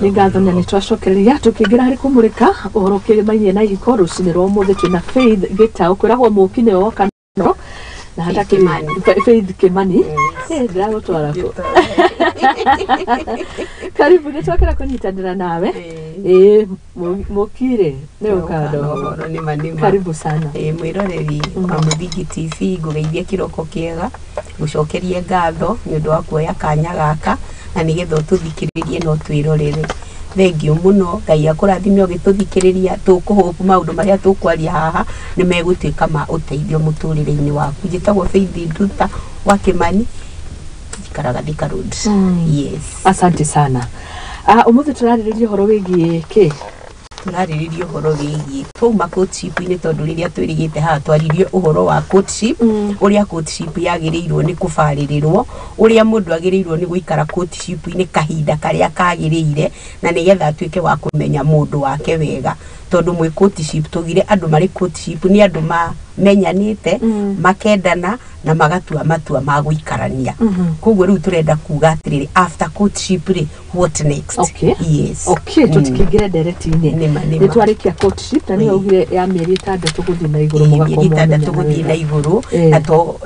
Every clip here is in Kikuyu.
Nĩ ngatho na nĩ twacokereria tũkĩingĩra harĩ kũmũrĩka ũhoro kĩrĩmainie na ihiko. Rũcinĩ rwa ũmũthĩ twĩna Faith Gĩtaũ, kwĩragwo mũki nĩwe woka no na hatakĩrĩ Kimani. Faith Kimani. Eh, ndĩragũtwara kũ? Karibu, nĩ twakena kũnyitanĩra nawe. Ĩĩ, mũkirĩ nĩ ũkaga na ũhoro. Ũhoro nĩ ma nĩ ma. Karibu sana. Ĩĩ, mwĩroreri wa Mũthingi TV, ngũgeithia kĩroko kĩega, ngũcokerie ngatho nĩ ũndũ wa kuoya kanya gaka na nĩgetha ũtũthikĩrĩrie na ũtwĩrorere. Thengiũ mũno, Ngai akũrathime ũgĩtũthikĩrĩria. Tũkũhopu maũndũ marĩa tũkwaria haha nĩ megũtuĩka ma ũteithio mũtũrĩre-inĩ waku. Njĩtagwo Faith Nduta wa Kĩmani, njikaraga Thika Road. Yes. Asante sana. Ah, ũmũthĩ tũrarĩrĩria ũhoro wĩgiĩ kĩ? Tũrarĩrĩria ũhoro wĩgiĩ twauma courtship-inĩ, tondũ rĩrĩa twĩrĩgĩte haha twaririe ũhoro wa courtship, ũrĩa courtship yagĩrĩirwo nĩ kũbarĩrĩrwo, ũrĩa mũndũ agĩrĩirwo nĩ gũikara courtship-inĩ kahinda karĩa kagĩrĩire na nĩgetha atuĩke wa kũmenya mũndũ wake wega, tondũ mwĩ courtship, tugire andũ marĩ courtship nĩ andũ mamenyanĩte, makendana na magatua matua ma gũikarania. Koguo rĩu tũrenda kuga atĩrĩrĩ, after courtship rĩ, what next? Yes. Okay, tũtikĩingĩre ndereti-inĩ. Nĩma, nĩma. Nĩ twarĩkia courtship na nĩwe ugire ya mĩeri 6 gũthiĩ na igũrũ, mũgakorwo Mĩeri 6 mwamenyana gũthiĩ na wega. igũrũ. Na to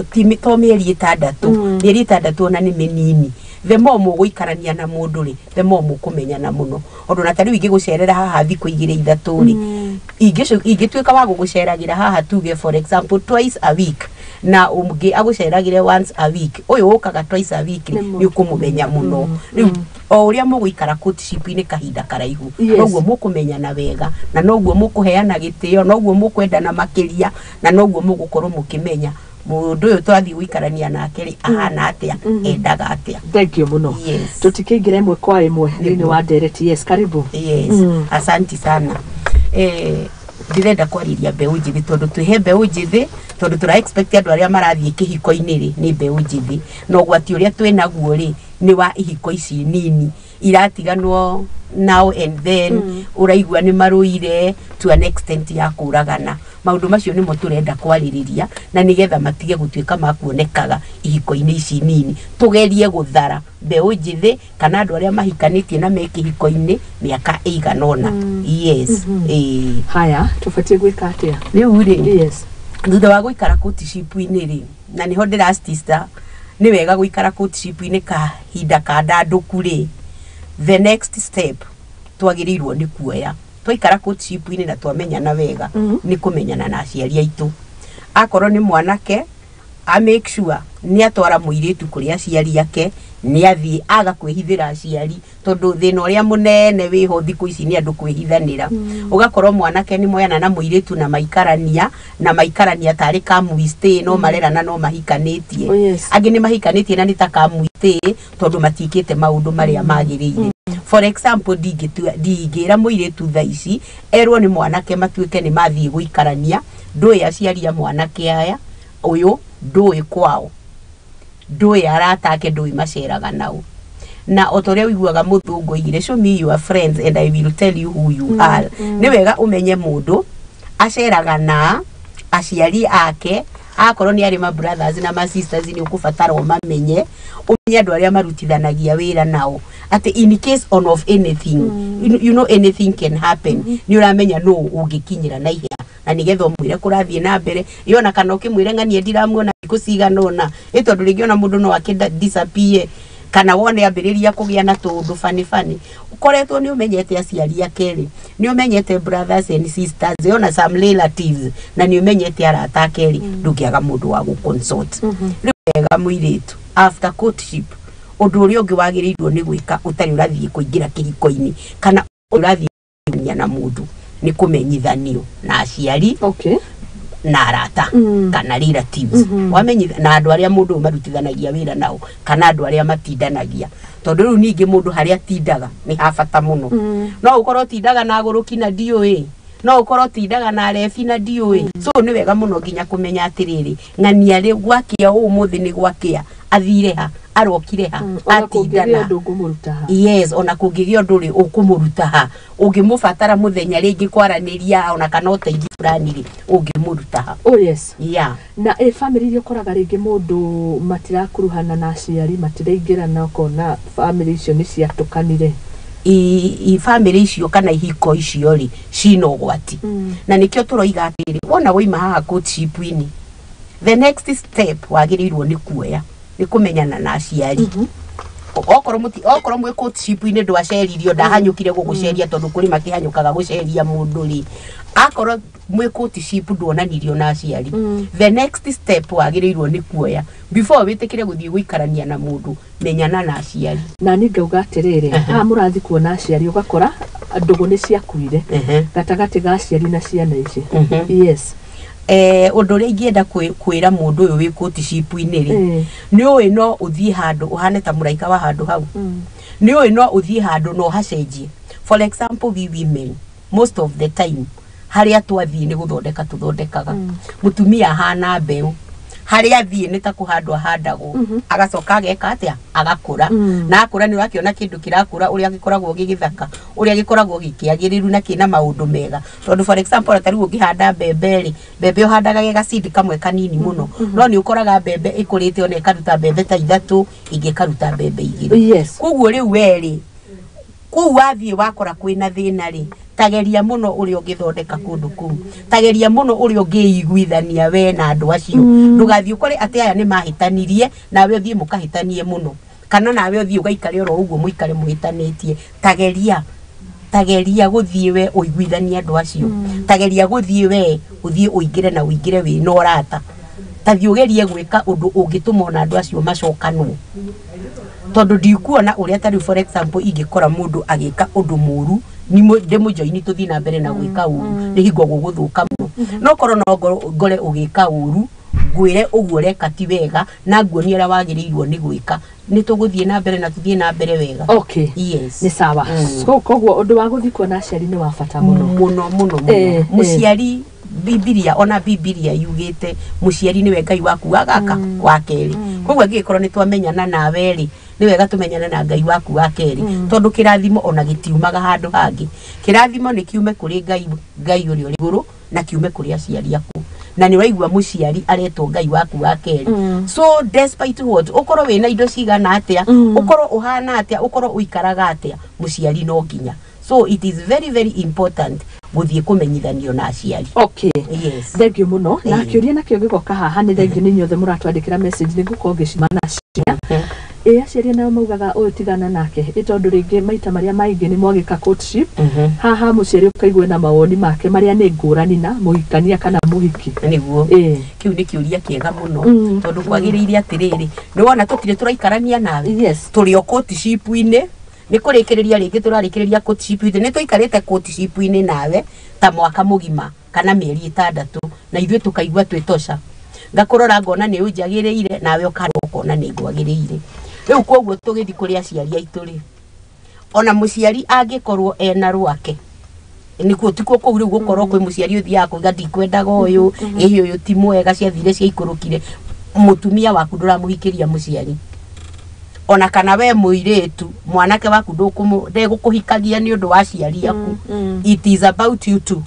mĩeri 6, mĩeri 6 ona nĩ mĩnini. The more mũgũikarania na mũndũ rĩ, the more mũkũmenyana mũno, ũndũ na ta rĩu ingĩgũcerera haha thikũ 2 3 rĩ, ingĩtuĩka wa gũgũceragĩra haha, tuge for example twice a week, na ũngĩ agũceragĩre once a week, ũyũ ũkaga twice a week rĩ, nĩ ũkũmũmenya mũno. Rĩu o ũrĩa mũgũikara courtship-inĩ kahinda karaihu, noguo mũkũmenyana wega na noguo mũkũheana gĩtĩo, noguo mũkwendana makĩria na noguo mũgũkorwo mũkĩmenya mũndũ ũyũ twathiĩ gũikarania nake rĩ, ahana atĩa, endaga atĩa. Thank you mũno. Tũtikĩingĩra ĩmwe kwa ĩmwe thĩinĩ wa ndereti. Yes, karibu. Yes, asanti sana. Ndĩrenda kwarĩria mbeũ njĩthĩ, tondũ twĩhe mbeũ njĩthĩ, tondũ tũra expect andũ arĩa marathiĩ kĩhiko-inĩ rĩ, nĩ mbeũ njĩthĩ, na ũgwati ũrĩa twĩ naguo rĩ, nĩ wa ihiko ici nini iratiganwo now and then, ũraigua nĩ marũire to an extent ya kũragana. Maũndũ macio nĩmo tũrenda kwarĩrĩria na nĩgetha matige gũtuĩka ma kuonekaga ihiko-inĩ ici nini. Tũgerie gũthara mbeũ njĩthĩ kana andũ arĩa mahikanĩtie na me kĩhiko-inĩ mĩaka ĩigana ũna. Yes, ĩĩ. Haya, tũbatiĩ gwĩka atĩa? Rĩu rĩ, thutha wa gũikara courtship-inĩ rĩ, na nĩho ndĩrastista nĩ wega gũikara courtship-inĩ kahinda kandandũku rĩ, the next step twagĩrĩirwo nĩ kuoya twaikara courtship-inĩ na twamenyana wega nĩ kũmenyana na aciari aitũ. Akorwo nĩ mwanake, a make sure nĩ atwara mũirĩtu kũrĩ aciari ake, nĩ athiĩ aga kwĩhithĩra aciari, tondũ thĩna ũrĩa mũnene wĩho thikũ ici nĩ andũ kwĩhithanĩra. Ũgakorwo mwanake nĩ moyana na mũirĩtu na maikarania na maikarania tarĩ come we stay, no marerana no mahikanĩtie. Angĩ nĩ mahikanĩtie na nĩ ta come we stay, tondũ matiĩkĩte maũndũ marĩa magĩrĩire. For example, ndingĩra mũirĩtu thaa ici erwo nĩ mwanake matuĩke nĩ mathiĩ gũikarania, ndũĩ aciari a mwanake aya, ũyũ ndũĩ kwao, ndũĩ arata ake, ndũĩ maceraga nao. Na o ta ũrĩa ũiguaga mũthũngũ oigire, "Show me your friends and I will tell you who you are." Nĩ wega ũmenye mũndũ aceraga na aciari ake. Akorwo nĩ arĩ ma brothers na ma sisters, nĩ ũkũbatara ũmamenye, ũmenye andũ arĩa marutithanagia wĩra nao, atĩ in case on of anything, you know anything can happen, nĩ ũramenya nũ ũngĩkinyĩra na ihenya na nĩgetha ũmwĩre kũrathiĩ na mbere yona, kana ũkĩmwĩre ng'anie ndiramuona thikũ cigana ũna, ĩ tondũ rĩngĩ ona mũndũ no akĩ disappear, kana wone ambĩrĩria kũgĩa na tũũndũ bani bani. Ũkoretwo nĩ ũmenyete aciari ake rĩ, nĩ ũmenyete brothers and sisters, ona some relatives, na nĩ ũmenyete arata ake rĩ, ndũngĩaga mũndũ wa gũ-consult. Rĩu wega mũirĩtu, after courtship, ũndũ ũrĩa ũngĩ wagĩrĩirwo nĩ gwĩka ũtarĩ ũrathiĩ kũingĩra kĩhiko-inĩ kana ũrathiĩ kũmenyania na mũndũ nĩ kũmenyithanio na aciari na arata kana relatives. Wamenyitha na andũ arĩa mũndũ ũyũ marutithanagia wĩra nao kana andũ arĩa matindanagia, tondũ rĩu ningĩ mũndũ harĩa atindaga nĩ ha bata mũno. No ũkorwo ũtindaga na agũrũki na ndiũĩ, no ũkorwo ũtindaga na arebi na ndiũĩ. So nĩ wega mũno nginya kũmenya atĩrĩrĩ, ng'ania rĩ, gwakĩa ũmũthĩ nĩ gwakĩa, athire ha, arokire ha, Ona atinda kũngĩgĩa na ũndũ ũkũmũruta ha? Yes, ona kũngĩgĩa ũndũ rĩ, ũkũmũruta ha? Ũngĩmũbatara mũthenya rĩngĩ kwaranĩria ona kana ũteithio fulani rĩ, ũngĩmũruta ha? Oh yes. Na ĩ family iria ũkoraga rĩngĩ mũndũ matirakuruhana na aciari, matiraingĩrana, ũkona family icio nĩ ciatũkanire? I family icio kana ihiko icio rĩ cina ũgwati. Na nĩkĩo tũroiga atĩrĩ, wona woima haha courtship-inĩ, the next step wagĩrĩirwo nĩ kuoya nĩ kũmenyana na aciari. Okorwo mũti okorwo mwĩ courtship-inĩ ndwaceririo, ndahanyũkire gũgũceria, tondũ kũrĩ makĩhanyũkaga gũceria mũndũ rĩ, akorwo mwĩ courtship nduonanirio na aciari, the next step wagĩrĩirwo nĩ kuoya before wĩtĩkĩre gũthiĩ gũikarania na mũndũ, menyana na aciari. Na niĩ ngauga atĩrĩrĩ, haha mũrathiĩ kuona aciari, ũgakora ndũgũ nĩ ciakuire gatagatĩ ga aciari na ciana ici. Yes. Ũndũ ũrĩa ingĩenda kwĩra mũndũ ũyũ wĩ courtship-inĩ rĩ, nĩ ũĩ no ũthiĩ handũ ũhane ta mũraika wa handũ hau. Nĩ ũĩ no ũthiĩ handũ na ũhacenjie. For example, we women, most of the time harĩa twathiĩ nĩ gũthondeka tũthondekaga. Mũtumia ahana mbeũ, harĩa athiĩ nĩ ta kũhandwo ahandagwo, agacoka ageka atĩa? Agakũra. Na akũra, nĩ ũrakĩona kĩndũ kĩrakũra, ũrĩa gĩkoragwo gĩgĩthaka, ũrĩa gĩkoragwo gĩkĩagĩrĩru na kĩna maũndũ mega. Tondũ for example, ta rĩu ũngĩhanda mbembe rĩ, mbembe ũhandaga ge gacindi kamwe kanini mũno, no nĩ ũkoraga mbembe ĩkũrĩte ona ĩkaruta mbembe ta ithatũ, ĩngĩ ĩkaruta mbembe igĩrĩ. Koguo rĩu werĩ kũu wathiĩ wakora kwĩna thĩna rĩ, tageria mũno ũrĩa ũngĩthondeka kũndũ kũu, tageria mũno ũrĩa ũngĩiguithania we na andũ acio. Ndũgathiĩ ũkore atĩ aya nĩ mahĩtanirie, nawe ũthiĩ mũkahĩtanie mũno, kana nawe ũthiĩ ũgaikare oro ũguo mũikare mũhĩtanĩtie. Tageria gũthiĩ we ũiguithanie andũ acio. Tageria gũthiĩ we ũthiĩ ũingĩre na ũingĩre wĩna ũrata. Tathiĩ ũgerie gwĩka ũndũ ũngĩtũma ona andũ acio macokanwo, tondũ ndikuona ũrĩa ta rĩu for example ingĩkora mũndũ agĩka ũndũ mũru, ndĩmũjoini tũthiĩ na mbere na gwĩka ũru, nĩ hingo gũgũthũka mũno. No korwo no ngore ũgĩka ũru, ngwĩre ũguo ũreka ti wega, na nguonie ũrĩa wagĩrĩirwo nĩ gwĩka, nĩ tũgũthiĩ na mbere na tũthiĩ na mbere wega. Yes. Nĩ sawa. So koguo ũndũ wa gũthiĩ kuona aciari nĩ wa bata mũno. Mũno mũno mũno. Mũciari, Bibilia, ona Bibilia yugĩte mũciari nĩwe Ngai waku wa gaka wa kerĩ. Koguo angĩgĩkorwo nĩ twamenyana nawe rĩ, nĩ wega tũmenyane na Ngai waku wa kerĩ, tondũ kĩrathimo ona gĩtiumaga handũ hangĩ. Kĩrathimo nĩ kiume kũrĩ Ngai, Ngai ũrĩa ũrĩ igũrũ, na kiume kũrĩ aciari aku. Na nĩ ũraigua mũciari aretwo Ngai waku wa kerĩ. So despite what, ũkorwo wĩna indo cigana atĩa, ũkorwo ũhana atĩa, ũkorwo ũikaraga atĩa, mũciari no nginya. So it is very very important gũthiĩ kũmenyithanio na aciari. Yes. Thengiũ mũno. Na kĩũria nakĩo gĩgoka haha, nĩ thengiũ nĩ inyuothe mũratwandĩkĩra message, nĩ ngũkorwo ngĩcima nacio. Ĩ aciari nao maugaga ũyũ tigana nake, ĩ tondũ rĩngĩ maita marĩa maingĩ nĩ mwagĩka courtship, haha mũciari ũkaigua na mawoni make marĩa nĩ ngũrani na mũhikania kana mũhiki. Nĩguo. Kĩu nĩ kĩũria kĩega mũno, tondũ kwagĩrĩire atĩrĩrĩ, nĩ wona tũtirĩ tũraikarania nawe. Tũrĩ o courtship-inĩ, nĩ kũrĩkĩrĩria rĩngĩ tũrarĩkĩrĩria courtship-inĩ, nĩ tũikarĩte courtship-inĩ nawe ta mwaka mũgima kana mĩeri 6, na ithuĩ tũkaigua twĩ tosha. Ngakũrora ngona nĩ ũnjagĩrĩire, nawe ũkarora ũkona nĩ ngwagĩrĩire. Rĩu koguo tũgĩthiĩ kũrĩ aciari aitũ rĩ, ona mũciari angĩkorwo ena rwake, nĩkuo tikuo kũu rĩu gũkorwo kwĩ mũciari ũthiaga kuga ndikwendaga ũyũ, ĩhĩ ũyũ ti mwega, ciathire ciaikũrũkire. Mũtumia waku ndũramũhikĩria mũciari, ona kana we mũirĩtu, mwanake waku ndegũkũhikagia nĩ ũndũ wa aciari aku. It is about you too.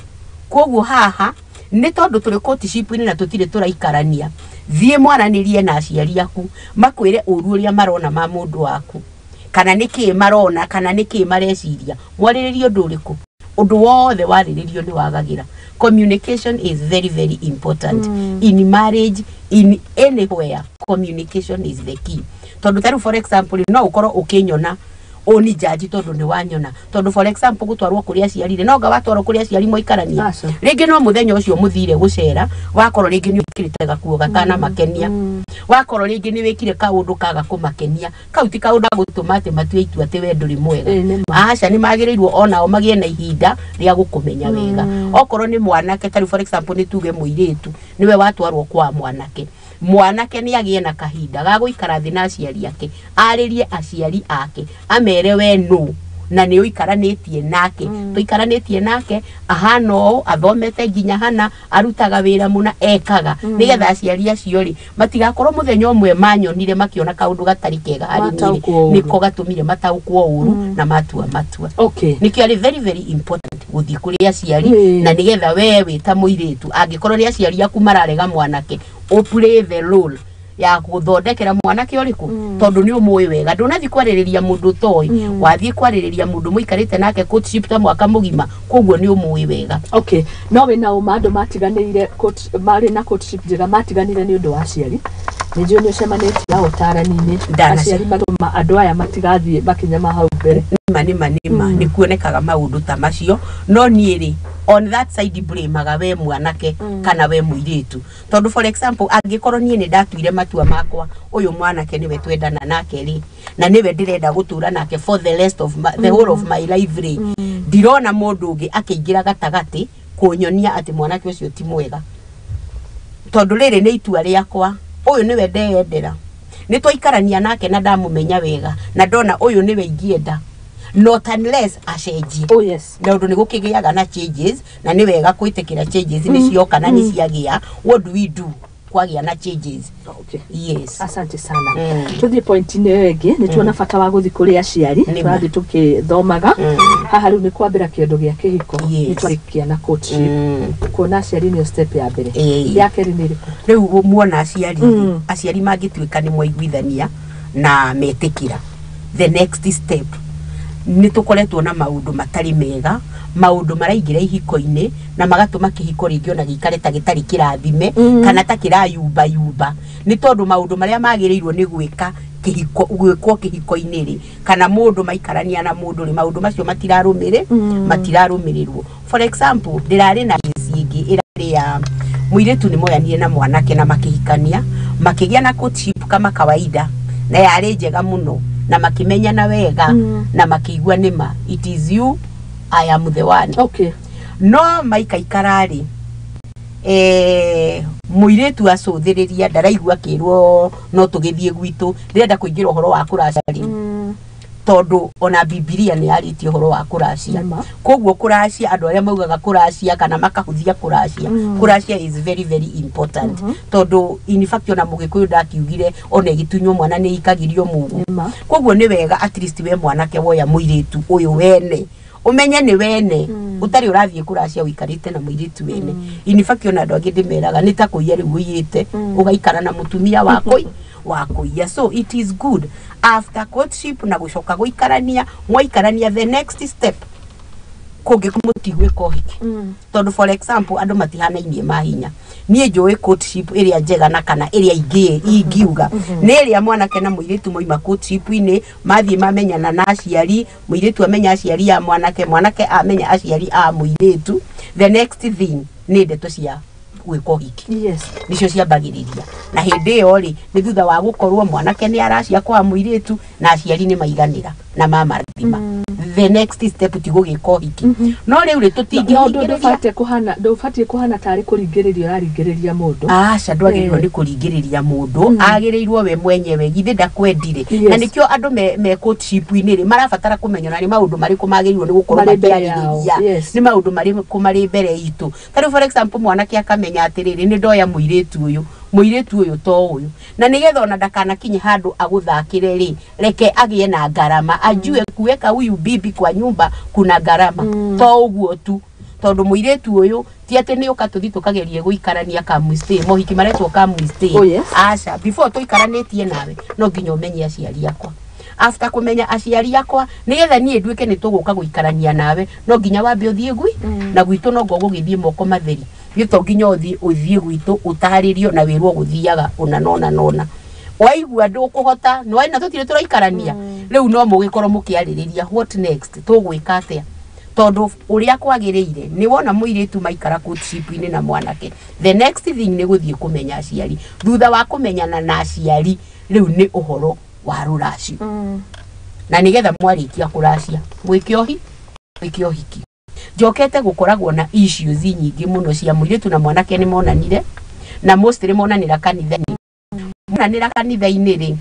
Koguo haha nĩ tondũ tũrĩ courtship-inĩ na tũtirĩ tũraikarania, thiĩ mwaranĩrie na aciari aku, makwĩre ũru ũrĩa marona ma mũndũ waku, kana nĩ kĩĩ marona, kana nĩ kĩĩ mareciria. Mwarĩrĩrie ũndũ ũrĩkũ, ũndũ wothe warĩrĩrio nĩ wagagĩra. Communication is very very important in marriage, in anywhere. Communication is the key, tondũ ta rĩu for example no ũkorwo ũkĩnyona ũni jaji tondũ nĩ wanyona, tondũ for example gũtwarwo kũrĩ aciari rĩ, no nga watwarwo kũrĩ aciari mwaikarania. Aca. Rĩngĩ no mũthenya ũcio mũthire gũcera, wakorwo rĩngĩ nĩ ũkĩrĩte gakuo gatana makenia, wakorwo rĩngĩ nĩ wĩkire kaũndũ kaga kũmakenia, kau ti kaũndũ ga gũtũma atĩ matue itua atĩ we ndũrĩ mwega. Ĩ, nĩ ma. Aca, nĩ magĩrĩirwo onao magĩe na ihinda rĩa gũkũmenya wega. Okorwo nĩ mwanake, ta rĩu for example nĩ tuge mũirĩtu nĩwe watwarwo kwa mwanake, mwanake nĩ agĩe na kahinda ga gũikara thĩ na aciari ake, arĩrie aciari ake, amere we nũ na nĩ ũikaranĩtie nake, tũikaranĩtie nake ahana ũũ, athomete nginya hana, arutaga wĩra mũna, ekaga, nĩgetha aciari acio rĩ matigakorwo mũthenya ũmwe manyonire makĩona kaũndũ gatarĩ kega harĩ niĩ rĩ, Mataũkwo ũru. Nĩko gatũmire mataũkwo ũru na matua matua. Nĩkĩo arĩ very very important gũthiĩ kũrĩ aciari, na nĩgetha we wĩ ta mũirĩtu, angĩkorwo nĩ aciari aku mararega mwanake, ũ play the role. Ya gũthondekera mwanake ũrĩkũ, tondũ nĩ ũmũĩ wega, ndũnathiĩ kwarĩrĩria mũndũ ũtoĩ, wathiĩ kwarĩrĩria mũndũ mũikarĩte nake courtship ta mwaka mũgima, koguo nĩ ũmũĩ wega. Okay, no wĩna ũma andũ matiganĩire marĩ na courtship njega matiganire nĩ ũndũ wa aciari? Nĩ njũĩ nĩ ũcemanĩtie na ũtarani-inĩ. Aciari matũma andũ aya matigathiĩ makinya ma hau mbere. Nĩma, nĩma, nĩma, nĩ kuonekaga maũndũ ta macio, no niĩ rĩ, on that side blamaga we mwanake kana we mũirĩtu, tondũ for example angĩkorwo niĩ nĩ ndatuire matua makwa, ũyũ mwanake nĩwe twendana nake rĩ, na nĩwe ndĩrenda gũtũra nake for the rest of my, the whole of my life rĩ, ndirona mũndũ ũngĩ akĩingĩra gatagatĩ kũnyonia atĩ mwanake ũcio ti mwega, tondũ rĩrĩ nĩ itua rĩakwa, ũyũ nĩwe ndeyendera, nĩ twaikarania nake na ndamũmenya wega na ndona ũyũ nĩwe ingĩenda, not unless acenjie. Oh yes. Na ũndũ nĩ gũkĩgĩaga na changes, na nĩ wega gwĩtĩkĩra changes nĩ cioka na nĩ ciagĩa. What do we do kwagĩa na changes? Okay. Yes. Asante sana. Tuthiĩ point-inĩ ĩyo ĩngĩ, nĩ tuona bata wa gũthiĩ kũrĩ aciari. Tũrathiĩ tũkĩthomaga haha rĩu nĩ kwambĩra kĩondo gĩa kĩhiko. Nĩ twarĩkia na courtship. Kuona aciari nĩyo step ya mbere. Ya kerĩ nĩ ĩrĩkũ? Rĩu muona aciari, aciari mangĩtuĩka nĩ mwaiguithania na metĩkĩra, the next step nĩ tũkoretwo na maũndũ matarĩ mega, maũndũ maraingĩra ihiko-inĩ na magatũma kĩhiko rĩngĩ ona gĩikare ta gĩtarĩ kĩrathime kana ta kĩrayumbayumba, nĩ tondũ maũndũ marĩa magĩrĩirwo nĩ gwĩka kĩhiko, gwĩkwo kĩhiko-inĩ rĩ, kana mũndũ maikarania na mũndũ rĩ, maũndũ macio matirarũmĩrĩrwo. For example, ndĩrarĩ na case ĩngĩ ĩrarĩ ya mũirĩtu nĩ moyanire na mwanake na makĩhikania, makĩgĩa na courtship kama kawaida, na yarĩ njega mũno na makĩmenyana wega na makĩigua nĩma it is you, I am the one. No maikaikara rĩ, mũirĩtu acũthĩrĩria ndaraigua akĩrwo no tũgĩthiĩ gwitũ, ndĩrenda kũingĩra ũhoro wa kũracia rĩ, tondũ ona Bibilia nĩ yarĩtie ũhoro wa kũracia. Koguo kũracia, andũ arĩa maugaga kũracia kana makahũthia kũracia, kũracia is very very important, tondũ in fact ona Mũgĩkũyũ ndakiugire ona ĩgĩtunywo mwana nĩ ikagirio mũgũ. Koguo nĩ wega at least we mwanake woya mũirĩtu ũyũ wene, ũmenye nĩ wene, ũtarĩ ũrathiĩ kũracia, ũikarĩte na mũirĩtu wene. In fact ona andũ angĩ ndĩmeraga nĩ ta kũiya rĩu ũiyĩte, ũgaikara na mũtumia wa kũiya. So it is good after courtship na gũcoka gũikarania, mwaikarania, the next step kũngĩkorwo mũtigwĩka ũhiki, tondũ for example andũ matihanainie mahinya. Niĩ njũĩ courtship ĩrĩa njega na kana ĩrĩa ingĩ ingiuga nĩ ĩrĩa mwanake na mũirĩtu moima courtship-inĩ, mathiĩ mamenyana na aciari, mũirĩtu amenya aciari a mwanake, mwanake amenya aciari a mũirĩtu, the next thing nĩ ndeto cia gwĩka ũhiki. Nicio ciambagĩrĩria, na hĩndĩ ĩyo rĩ, nĩ thutha wa gũkorwo mwanake nĩ aracia kwa mũirĩtu na aciari nĩ maiganĩra na mamarathima, the next step ti gũgĩka ũhiki. No rĩu rĩ, No ũndũ tũtingĩringĩrĩria. Ndũbatiĩ kũhana tarĩ kũringĩrĩria ũraringĩrĩria mũndũ. Aca, ndwagĩrĩirwo nĩ kũringĩrĩria mũndũ, agĩrĩirwo we mwenyewe, githĩ ndakwendire? Na nĩkĩo andũ me courtship-inĩ rĩ, marabatara kũmenya nĩ maũndũ marĩkũ magĩrĩirwo nĩ gũkorwo Marĩ mbere yao, makĩarĩrĩria, nĩ maũndũ marĩkũ marĩ mbere itũ. Ta rĩu for example mwanake akamenya atĩrĩrĩ, nĩ ndoya mũirĩtu ũyũ, mũirĩtu ũyũ to ũyũ, na nĩgetha ona ndakanakinye handũ agũthakĩre rĩ, reke agĩe na ngarama, ajue kuweka huyu bibi kwa nyumba kuna gharama. To ũguo tu, tondũ mũirĩtu ũyũ ti atĩ nĩ ũka tũthi tũkagerie gũikarania, come we stay, mohiki maretwo come we stay. Oh, yes. Aca, before tũikaranĩtie nawe no nginya ũmenye aciari akwa. After kũmenya aciari akwa, nĩgetha niĩ nduĩke nĩ tũgũka gũikarania nawe, no nginya wambe ũthiĩ gwi na gwitũ, no ngo gũgĩthiĩ moko matheri gĩ, to nginya ũthiĩ gwitũ ũtarĩrio na wĩrwo gũthiaga ũna nona nona, waigua ndũkũhota nĩwaina tũtirĩ tũraikarania rĩu, no mũgĩkorwo mũkĩarĩrĩria what next, tũgwĩka atĩa, tondũ ũrĩa kwagĩrĩire nĩ wona mũirĩtu maikara courtship-inĩ na mwanake, the next thing nĩ gũthiĩ kũmenya aciari. Thutha wa kũmenyana na aciari, rĩu nĩ ũhoro wa rũracio, na nĩgetha mwarĩkia kũracia mwĩke ũhiki. Njokete gũkoragwo na issues nyingĩ mũno cia mũirĩtu na mwanake nĩ monanire, na mostly monanĩra kanitha-inĩ. Monanĩra kanitha-inĩ rĩ,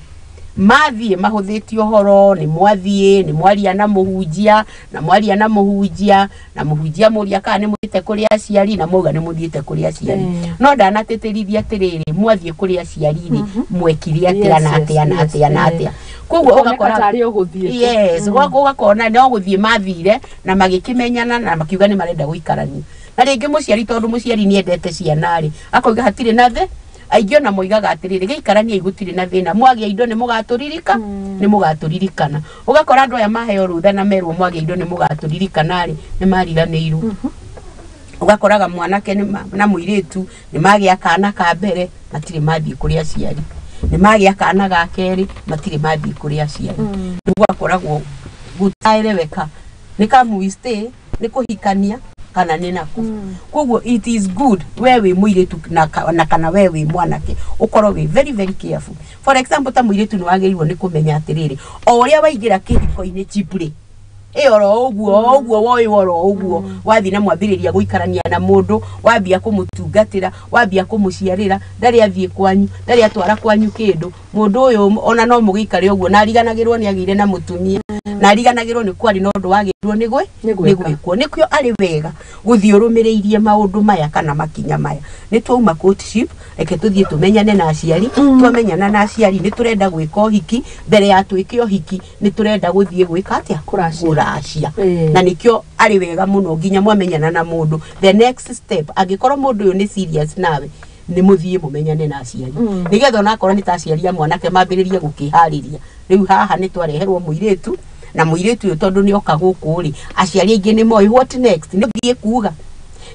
mathiĩ mahũthĩtie ũhoro, nĩ mwathiĩ nĩ mwaria na mũhunjia, na mwaria na mũhunjia, na mũhunjia mũria kana nĩ mũthiĩte kũrĩ aciari, na mwauga nĩ mũthiĩte kũrĩ aciari. No ndanatĩtĩrithia atĩrĩrĩ, mwathiĩ kũrĩ aciari rĩ, mwekire atĩa na atĩa na atĩa na atĩa? Koguo Ũkoneka ũgakora tarĩ o gũthiĩ tu. Yes, ũgakona no gũthiĩ mathire na magĩkĩmenyana na makiuga nĩ marenda gũikarania, na rĩngĩ mũciari, tondũ mũciari nĩ endete ciana rĩ, akauga hatirĩ na the Aingĩ ona moigaga atĩrĩrĩ, gĩikaraniai gũtirĩ na thĩna, mwagĩa indo nĩ mũgatũririka, nĩ mũgatũririkana. Ũgakora andũ aya maheo rũtha na merwo mwagĩa indo nĩ mũgatũririkana rĩ, nĩ mariganĩirwo. Ũgakoraga mwanake na mũirĩtu nĩ magĩa kana ka mbere, matirĩ mathiĩ kũrĩ aciari, nĩ magĩa kana ga kerĩ, matirĩ mathiĩ kũrĩ aciari. Rĩu gwakoragwo gũtaereweka nĩ come we stay, nĩ kũhikania kana nĩ nakũ. Koguo it is good we wĩ mũirĩtu na kana we wĩ mwanake ũkorwo wĩ very very careful. For example, ta mũirĩtu nĩ wagĩrĩirwo nĩ kũmenya atĩrĩrĩ, o ũrĩa waingĩra kĩhiko-inĩ chip rĩ, ĩ oro ũguo ũguo woĩ oro ũguo wathiĩ na mwambĩrĩria gũikarania na mũndũ, wambia kũmũtungatĩra, wambia kũmũciarĩra, ndarĩ athiĩ kwanyu, ndarĩ atwara kwanyu kĩndũ, mũndũ ũyũ ona no mũgĩikare ũguo na ariganagĩrwo nĩ agĩire na mũtumia, na ariganagĩrwo nĩ kwarĩ na ũndũ wagĩrĩirwo nĩ Nĩ gwĩka. Nĩ gwĩkwo. Nĩkĩo arĩ wega gũthiĩ ũrũmĩrĩirie maũndũ maya kana makinya maya. Nĩ twauma courtship, reke tũthiĩ tũmenyane na aciari. Twamenyana na aciari, nĩ tũrenda gwĩka ũhiki. Mbere ya twĩke ũhiki, nĩ tũrenda gũthiĩ gwĩka atĩa? Kũracia. Kũracia. Na nĩkĩo arĩ wega mũno nginya mwamenyana na mũndũ, the next step, angĩkorwo mũndũ ũyũ nĩ serious nawe, nĩ mũthiĩ mũmenyane na aciari, nĩgetha onakorwo nĩ ta aciari a mwanake mambĩrĩrie gũkĩharĩria. Rĩu haha nĩ twareherwo mũirĩtu, na mũirĩtu ũyũ tondũ nĩ oka gũkũ rĩ, aciari aingĩ nĩ moĩ what next, nĩ thiĩ kuga.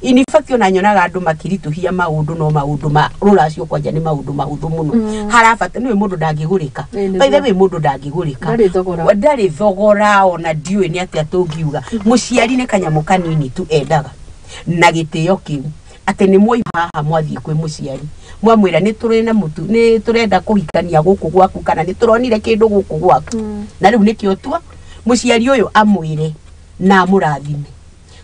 In fact, ona nyonaga andũ makĩritũhia maũndũ, no maũndũ ma rũracio kwanja nĩ maũndũ mahũthũ mũno. Harabata nĩwe mũndũ ndangĩgũrĩka. Ĩ, By the nĩguo. way, mũndũ ndangĩgũrĩka. Ndarĩ thogora. Ndarĩ thogora. Ona ndiũĩ nĩ atĩa tũngiuga. Mũciari nĩ kanyamũ kanini tu endaga na gĩtĩo kĩu, atĩ nĩ mwoima haha mwathiĩ kwĩ mũciari, mwamwĩra nĩ tũrĩ na mũtu, nĩ tũrenda kũhikania gũkũ gwaku, kana nĩ tũronire kĩndũ gũkũ gwaku, na rĩu nĩkĩo tua mũciari ũyũ amwĩre na amũrathime,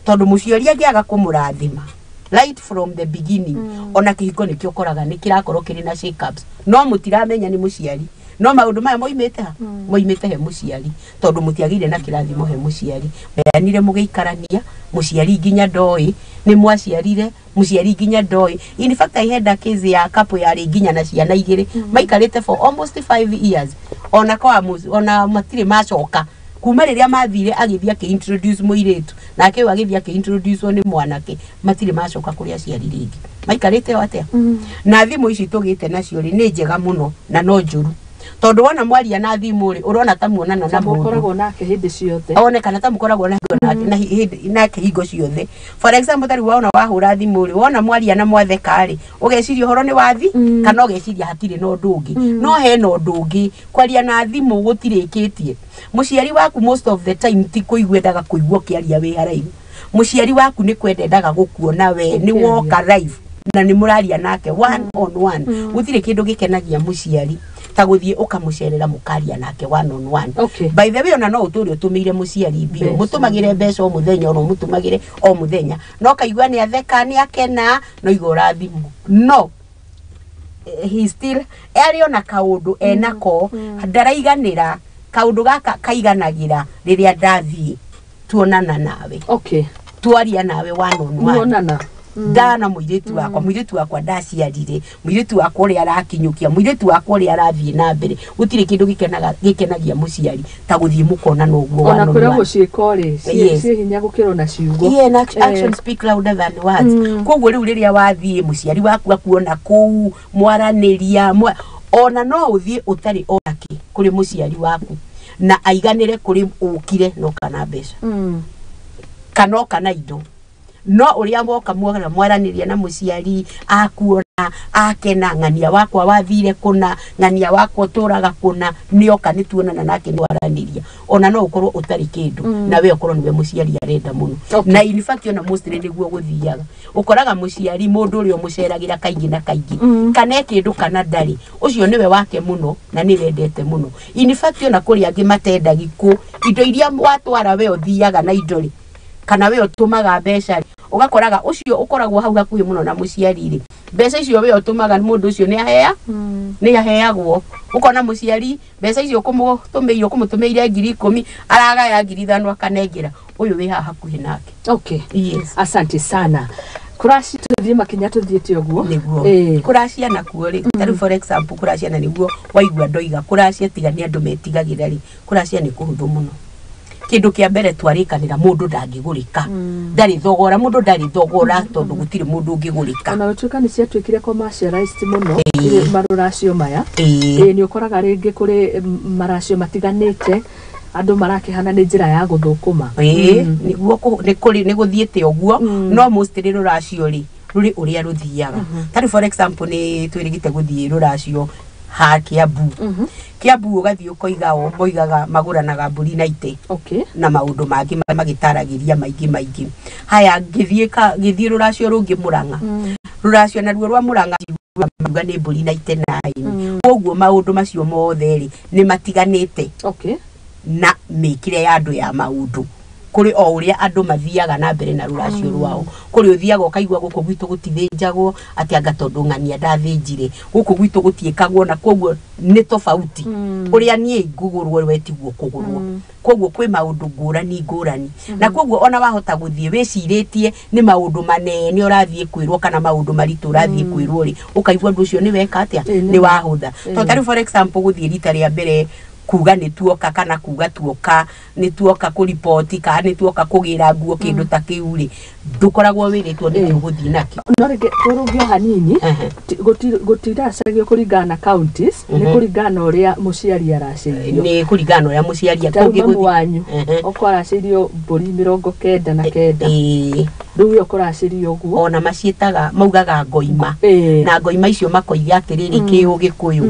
tondũ mũciari angĩaga kũmũrathima right from the beginning, ona kĩhiko nĩkĩo ũkoraga nĩ kĩrakorwo kĩrĩ na shake-ups, no mũtiramenya nĩ mũciari, no maũndũ maya moimĩte ha? Moimĩte he mũciari, tondũ mũtiagĩire na kĩrathimo he mũciari. Meanire mũgĩikarania, mũciari nginya ndoĩ nĩ mwaciarire, mũciari nginya ndoĩ. In fact, I had a case ya couple yarĩ nginya na ciana igĩrĩ, maikarĩte for almost 5 years, ona kwa ona matirĩ macoka kuma rĩrĩa mathire agĩthiĩ akĩ-introduce mũirĩtu, nake ũyũ agĩthiĩ akĩ-introduce nĩ mwanake, matirĩ macoka kũrĩ aciari rĩngĩ. Maikarĩte o atĩa? Na thimũ ici tũgĩte nacio rĩ, nĩ njega mũno na no njũru, tondũ wona mwaria na thimũ rĩ, ũrona ta muonana na Ta mũndũ mũkoragwo nake hĩndĩ ciothe. One kana ta mũkoragwo na nake hingo ciothe. For example, ta rĩu wona wahũra thimũ rĩ, wona mwaria na mwatheka rĩ, ũgeciria ũhoro nĩ wathi, kana ũgeciria hatirĩ na ũndũ ũngĩ. No hena ũndũ ũngĩ. Kwaria na thimũ gũtirĩkĩtie. Mũciari waku most of the time ti kũigua endaga kũigua ũkĩaria wĩ haraihu. Mũciari waku nĩ kwenda endaga gũkuona we nĩ Ũkĩaria. woka live na nĩ mũraria nake one on one. Gũtirĩ kĩndũ gĩkenagia mũciari ta gũthiĩ ũkamũcerera, mũkaria nake one on one. By the way, ona no ũtũre ũtũmĩire mũciari mbia, Mbeca. mũtũmagĩre mbeca o mũthenya, ona ũmũtũmagĩre o mũthenya, no kaigua nĩ atheka, nĩ akena, no iga ũrathimwo, no he still arĩ ona kaũndũ enako ndaraiganĩra. Kaũndũ gaka kaiganagĩra rĩrĩa ndathiĩ tuonana nawe, twaria nawe one on one. Muonana. Ndana mũirĩtu wakwa, mũirĩtu wakwa ndaciarire, mũirĩtu wakwa ũrĩa arakinyũkia, mũirĩtu wakwa ũrĩa arathiĩ na mbere. Gũtirĩ kĩndũ gĩkenagia mũciari ta gũthiĩ mũkonana ũguo Ona one on kwĩragwo one. ciĩko rĩ ciĩ hinya gũkĩra ona ciugo. Yeah, and action speak louder than words. Koguo rĩu rĩrĩa wathiĩ, mũciari waku akuona kũu, mwaranĩria ona no ũthiĩ ũtarĩ onakĩ kũrĩ mũciari waku na aiganĩre kũrĩ ũkire no kana mbeca kana oka na indo. No ũrĩa woka mwona mwaranĩria na mũciari, akuona akena, ng'ania wakwa wathire kũna, ng'ania wakwa ũtũraga kũna, nĩoka nĩtuonana nake, nĩwaranĩria, ona no ũkorwo ũtarĩ kĩndũ, na we ũkorwo nĩwe mũciari arenda mũno. Na in fact, ona mostly nĩguo gũthiaga, ũkoraga mũciari mũndũ ũrĩa ũmũceragĩra kaingĩ na kaingĩ, kana e kĩndũ kana ndarĩ, ũcio nĩwe wake mũno na nĩwe endete mũno. In fact, ona kũrĩ angĩ matendagi kũ indo iria watwara, we ũthiaga na indo rĩ, kana we ũtũmaga mbeca rĩ, ũgakoraga ũcio ũkoragwo hau hakuhĩ mũno na mũciari rĩ, mbeca icio we ũtũmaga, mũndũ ũcio nĩ ahea nĩ aheagwo. Ũkona mũciari mbeca icio ũkũmũtũmĩire, ũkũmũtũmĩire 10,000, aragaya 5,000 akanengera ũyũ wĩ haha hakuhĩ nake. Yes. Asante sana. Kũraci tũthiĩ makinya tũthiĩte ũguo. Nĩguo. Kũracia nakuo rĩ, ta rĩu for example, kũracia na nĩguo waigua ndoiga kũracia tiga nĩ andũ metigagĩra rĩ, kũracia nĩ kũhũthũ mũno. Kindu kia mbere twarikanira mundu ndangigurika. Ndari thogora mundu ndari thogora tondu gutiri mundu ungigurika. Ona gutuika ni ciatuikire commercialized muno maruracio maya. Ni ukoraga ringi kuri maracio matiganite andu marakihana ni njira ya guthukuma. Niguo ni kuri ni guthiete uguo no mostly ruracio ri ruri uria ruthiaga. Tari for example ni twirigite guthie ruracio ha Kiambu. Kiambu ugathie ukoiga o moigaga maguranaga mburi na ite. Na maundu mangi magitaragiria maingi maingi. Haya ngithie ka ngithie ruracio rungi Murang'a. Ruracio naruo rwa Murang'a maruga ni mburi na ite naini. Koguo maundu macio mothe ri ni matiganite. Na mikire ya andu ya maundu. Kuri o uria andu mathiaga na mbere na ruracio rwao. Kuri uthiaga ukaigua guku gwitu gutithinjagwo ati anga tondu ng'ania ndathinjire guku gwitu gutiikagwo na koguo ni tofauti. Uria nie ngugurwo we tiguo kugurwo. Koguo kwi maundu ngurani ngurani. Na koguo ona wahota guthie wiciritie ni maundu manene urathie kwirwo kana maundu maritu urathie kwirwo ri ukaigua ndu ucio ni weka atia ni wahutha. To tari for example guthie rita ria mbere kuga ni tuoka kana kuga tuoka ni tuoka kuripoti kana ni tuoka kugira nguo kindu ta kiu ri ndukoragwo wiritwo ni guthii nakio. No ringi turungio hanini gutiracagio kuringana na counties ni kuringana uria muciari aracirio. Ni kuringana uria muciari akungiguthi wanyu okwa aracirio mburi 99. Riu yo kuracirio uguo ona maciitaga maugaga ngoima. Na ngoima icio makoiga atiriri kiugikuyu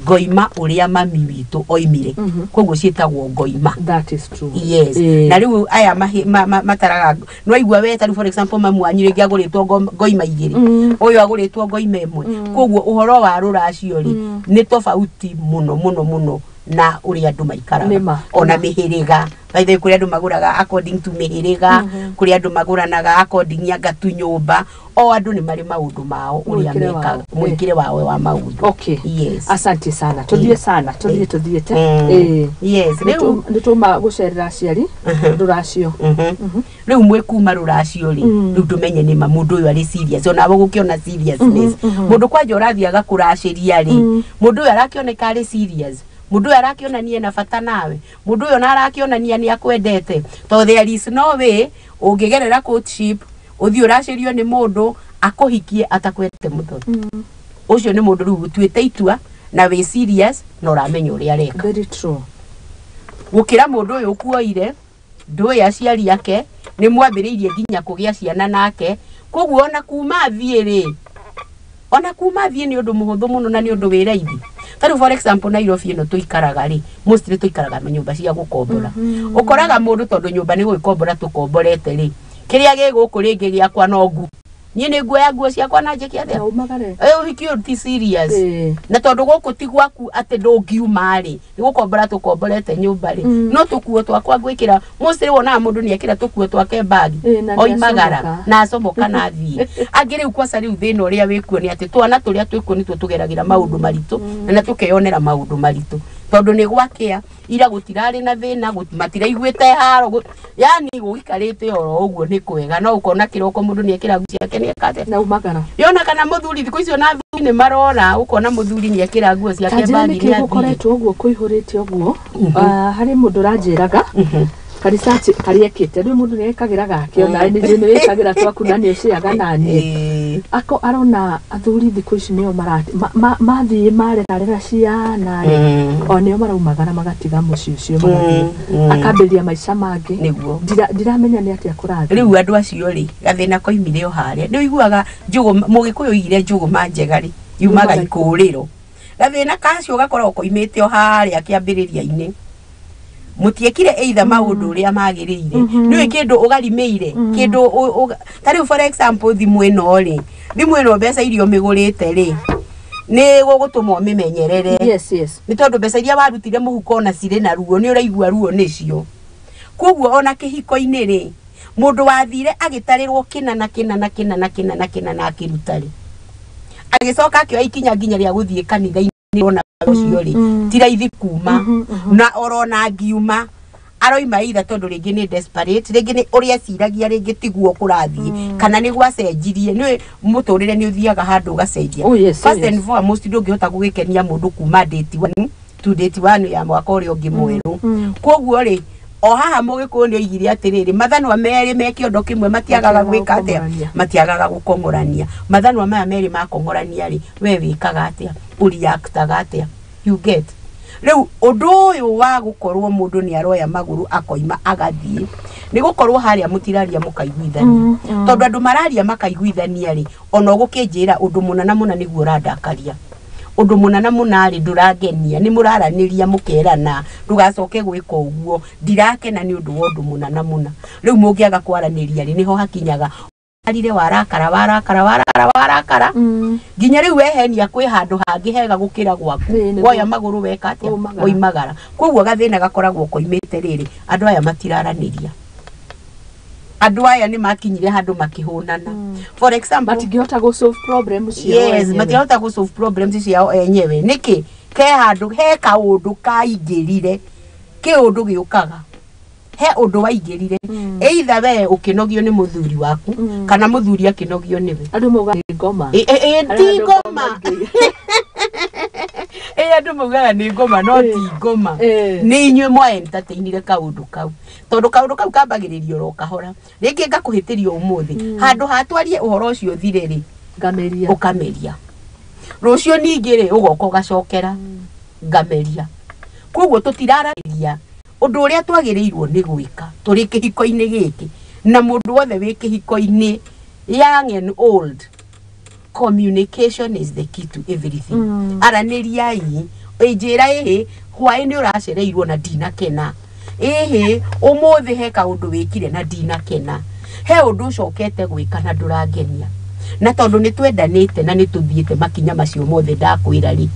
ngoima uria mami witu oimire. Koguo ciitagwo ngoima. That is true. Yes. Na riu aya mataraga no igua we tari for example mamu wanyu ringi aguritwo ngoima igiri uyu aguritwo ngoima imwe. Koguo uhoro wa ruracio ri ni tofauti muno muno muno na uria andu maikaraga ona mihiriga. By the way kuri andu maguraga according to mihiriga, kuri andu maguranaga according ya ngatu nyumba. O andu ni mari maundu mao uria mekaga mwikire wao wa maundu. Yes. Asante sana. Tuthie sana. Tuthie tuthiete. Yes. Riu nituma gucerera aciari ruracio. Riu mwe kuma ruracio ri riu tumenye ni ma mundu uyu ari serious ona we gukiona seriousness. Mundu kwanja urathiaga kuraciria ri mundu uyu arakioneka ari serious. Mundu uyu arakionania na bata nawe. Mundu uyu na arakionania ni akwendete. To there is no way ungigerera courtship uthii uracirio ni mundu akuhikie atakwete muthoni. Ucio ni mundu riu utuite itua na wi serious na uramenya uria areka. Very true. Gukira mundu uyu ukuoire ndui aciari ake ni mwambiriirie nginya kugia ciana nake. Koguo ona kuma thie ri ona kuma thie ni undu muhuthu muno na ni undu wi raithi. Taru for example Nairobi ino tuikaraga ri mostly tuikaraga nyumba cia gukombora. Ukoraga mundu tondu nyumba ni gwikombora tukomborete ri kiria gi guku ringi giakwa no ngu nie ni nguoya nguo ciakwa na njike atia uhiki uyu ti serious. Na tondu guku ti gwaku ati ndungiuma ri ni gukombora tukomborete nyumba ri no tukuo twakwa ngwikira mostly wonaga mundu ni ekira tukuo twake bag oimagara na acomoka na thie. Angi riu kwaca riu thina uria wikuo ni ati twana turia twikuo nituo tugeragira maundu maritu na tukeyonera maundu maritu tondu ni gwakia ira gutirari na thina matiraiguite haro yani guikarite oro uguo ni kwega no ukona kiroko mundu ni ekira nguo ciake ni ekate na umagara yona kana muthuri thiku icio na thuri ni marora ukona muthuri ni ekira nguo ciake bagi ni gukoretwo uguo kuihurite uguo hari mundu uranjiraga karisachi kariekite riu mundu ni ekagira gake ona ni ni wikagira twaku na ni uciaga nani ako arona athuri thiku ici nio marati mathii marerarera ciana ri o nio maraumagara magatiga mucii ucio magathii akambiria maica mangi. Niguo ndiramenya ni atia kurathi riu andu acio ri gathina koimire o haria ni uiguaga njugu mugikuyu igire njugu manjega ri yumaga ikuriro gathina kacio gakoragwo koimite o haria kiambiriria-ini mutiekire either maundu uria magirire ni kindu ugarimiire kindu tariu for example thimu ino ri thimu ino mbeca irio migurite ri ni gugutuma umimenyerere. Yes, yes. Ni tondu mbeca iria warutire muhuko na cire na ruo ni uraigua ruo nicio. Koguo ona kihiko-ini ri mundu wathire agitarirwo kina na kina na kina na kina na kina na akiruta ri agicoka akioya ikinya nginya ria guthie kanitha-ini ona ucio ri ti raithi kuma na orona ngiuma aroima either tondu ringi ni desperate ringi ni uria ciragia ringi tiguo kurathie kana ni gwacenjirie ni muturire ni uthiaga handu ugacenjia. First and foremost ndungihota gugikenia mundu kuma date 1 to date 1 ya mwaka uria ungi mweru. Koguo ri O haha mũgĩkũyũ nĩ oigire atĩrĩrĩ, mathanwa merĩ me kĩondo kĩmwe matiagaga gwĩka atĩa? Matiagaga gũkong'orania. Mathanwa maya merĩ makong'orania rĩ, we wĩkaga atĩa? Ũreactaga atĩa? You get? Rĩu ũndũ ũyũ wa gũkorwo mũndũ nĩ aroya magũrũ akoima agathiĩ, nĩ gũkorwo harĩa mũtiraria mũkaiguithania. Tondũ andũ mararia makaiguithania rĩ, ona ũgũkĩnjĩra ũndũ mũna na mũna nĩguo ũrandakaria, ũndũ mũna na mũna rĩ ndũrangenia, nĩ mũraranĩria mũkerana ndũgacoke gwĩka ũguo, ndirakena nĩ ũndũ wa ũndũ mũna na mũna. Rĩu mũngĩaga kwaranĩria rĩ, nĩho hakinyaga arire warakara warakara warakara warakara nginya rĩu wehenia kwĩ handũ hangĩ hega gũkĩra gwaku, woya magũrũ weka atĩa? Woimagara. Koguo gathĩna gakoragwo koimĩte rĩrĩ, andũ aya matiraranĩria, andũ aya nĩ makinyire handũ makĩhũnana. For example, matingĩhota gũ solve problems ciao. Yes, matingĩhota gũ solve problems ciao enyewe. Nĩkĩ? Ke handũ he kaũndũ kaingĩrire, kĩũndũ gĩũkaga, he ũndũ waingĩrire, either we ũkĩnogio nĩ mũthuri waku kana mũthuri akĩnogio nĩwe. Andũ maugaga nĩ ngoma. Ti ngoma. Andũ maugaga nĩ ngoma, no ti ngoma. Nĩ inyuĩ mwa entertainire kaũndũ kau, tondũ kaũndũ kau kambagĩrĩria oro kahora, rĩngĩ ngakũhĩtĩria ũmũthĩ, handũ hatwarie ũhoro ũcio ũthire rĩ, ngameria, ũkameria. Rũciũ ningĩ rĩ, ũgoka ũgacokera ngameria. Koguo tũtirarĩria ũndũ ũrĩa twagĩrĩirwo nĩ gwĩka tũrĩ kĩhiko-inĩ gĩkĩ, na mũndũ wothe wĩ kĩhiko-inĩ, young and old, communication is the key to everything. Aranĩriai, njĩra ĩhĩ, hwaĩ nĩ ũracereirwo na ndinakena, ĩhĩ ũmũthĩ he kaũndũ wĩkire na ndinakena, he ũndũ ũcokete gwĩka na ndũrangenia, na tondũ nĩ twendanĩte na nĩ tũthiĩte makinya macio mothe ndakwĩra rĩ,